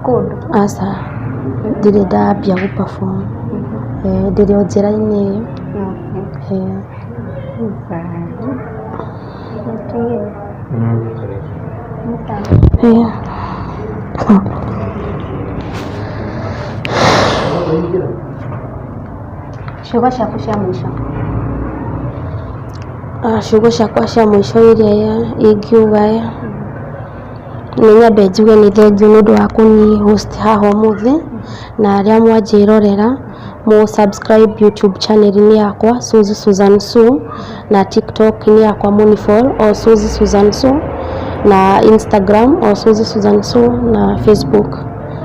kũndũ? Aca, ndirĩ ndambia gũ perform. Ndĩrĩ o njĩra-inĩ ĩyo. Ciugo ciaku cia mũico. Ciugo ciakwa cia mũico iria ingiuga nĩ nyambe njuge nĩ thengiũ nĩ ũndũ wa kũni host haha ũmũthĩ, na arĩa mwanjĩrorera mũ subscribe YouTube channel-inĩ yakwa Suzy Susan Sue, na TikTok-inĩ yakwa mũni follow o Suzy Susan Sue, na Instagram o Suzy Susan Sue, na Facebook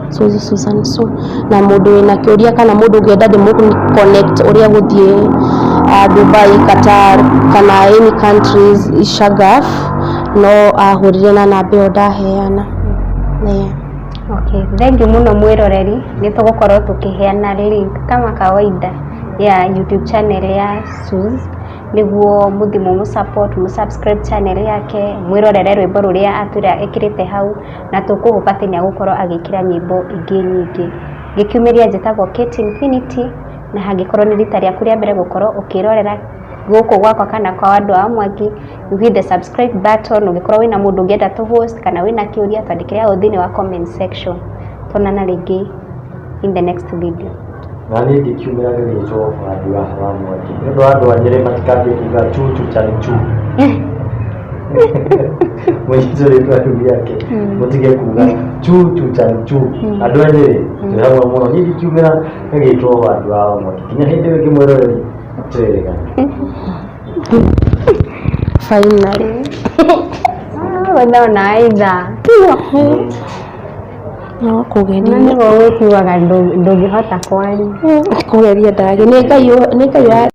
Suzy Susan Sue. Na mũndũ wĩna kĩũria kana mũndũ ũngĩenda ndĩmũ connect ũrĩa gũthiĩ Dubai, Qatar kana any countries Shagaf, no ahũrĩre na namba ĩyo ndaheana. Okay, thank you mũno mwĩroreri, nĩ tũgũkorwo tũkĩheana link kama kawaida ya YouTube channel ya Suzy nĩguo mũthiĩ mũmũ support, mũ subscribe channel yake, mwĩrorere rwĩmbo rũrĩa atwĩra ĩkĩrĩte hau, na tũkũhope atĩ nĩ egũkorwo agĩkĩra nyĩmbo ingĩ nyingĩ. Ngĩkiumĩria njĩtagwo Kate Infinity, na hangĩkorwo nĩ rita rĩaku rĩa mbere gũkorwo ũkĩrorera gũkũ gwakwa kana kwa andũ a Mwangi, you hit the subscribe button. Ũngĩkorwo wĩna mũndũ ũngĩenda tũ host kana wĩna kĩũria, twandĩkĩre hau thĩinĩ wa comment section. Tuonana rĩngĩ in the next video. Na niĩ ngĩkiumĩra ngagĩtwo Wandi wa Mwangi nĩ ũndũ wa andũ a Nyĩrĩ matikambie kuga chuchu chani chu mũnyite rĩtwa rĩu rĩake mũtige kuga chuchu chani chu. Andũ a Nyĩrĩ twĩ hamwe mũno. Niĩ ngĩkiumĩra ngagĩtwo Wandi wa Mwangi. Nginya hĩndĩ ĩyo ĩngĩ mwĩroreri, twĩrĩgane. Finally. Wena aitha. No kũgeria. Na nĩguo wĩtuaga ndũngĩhota kwaria. Kũgeria ndagĩ nĩ Ngai, nĩ Ngai.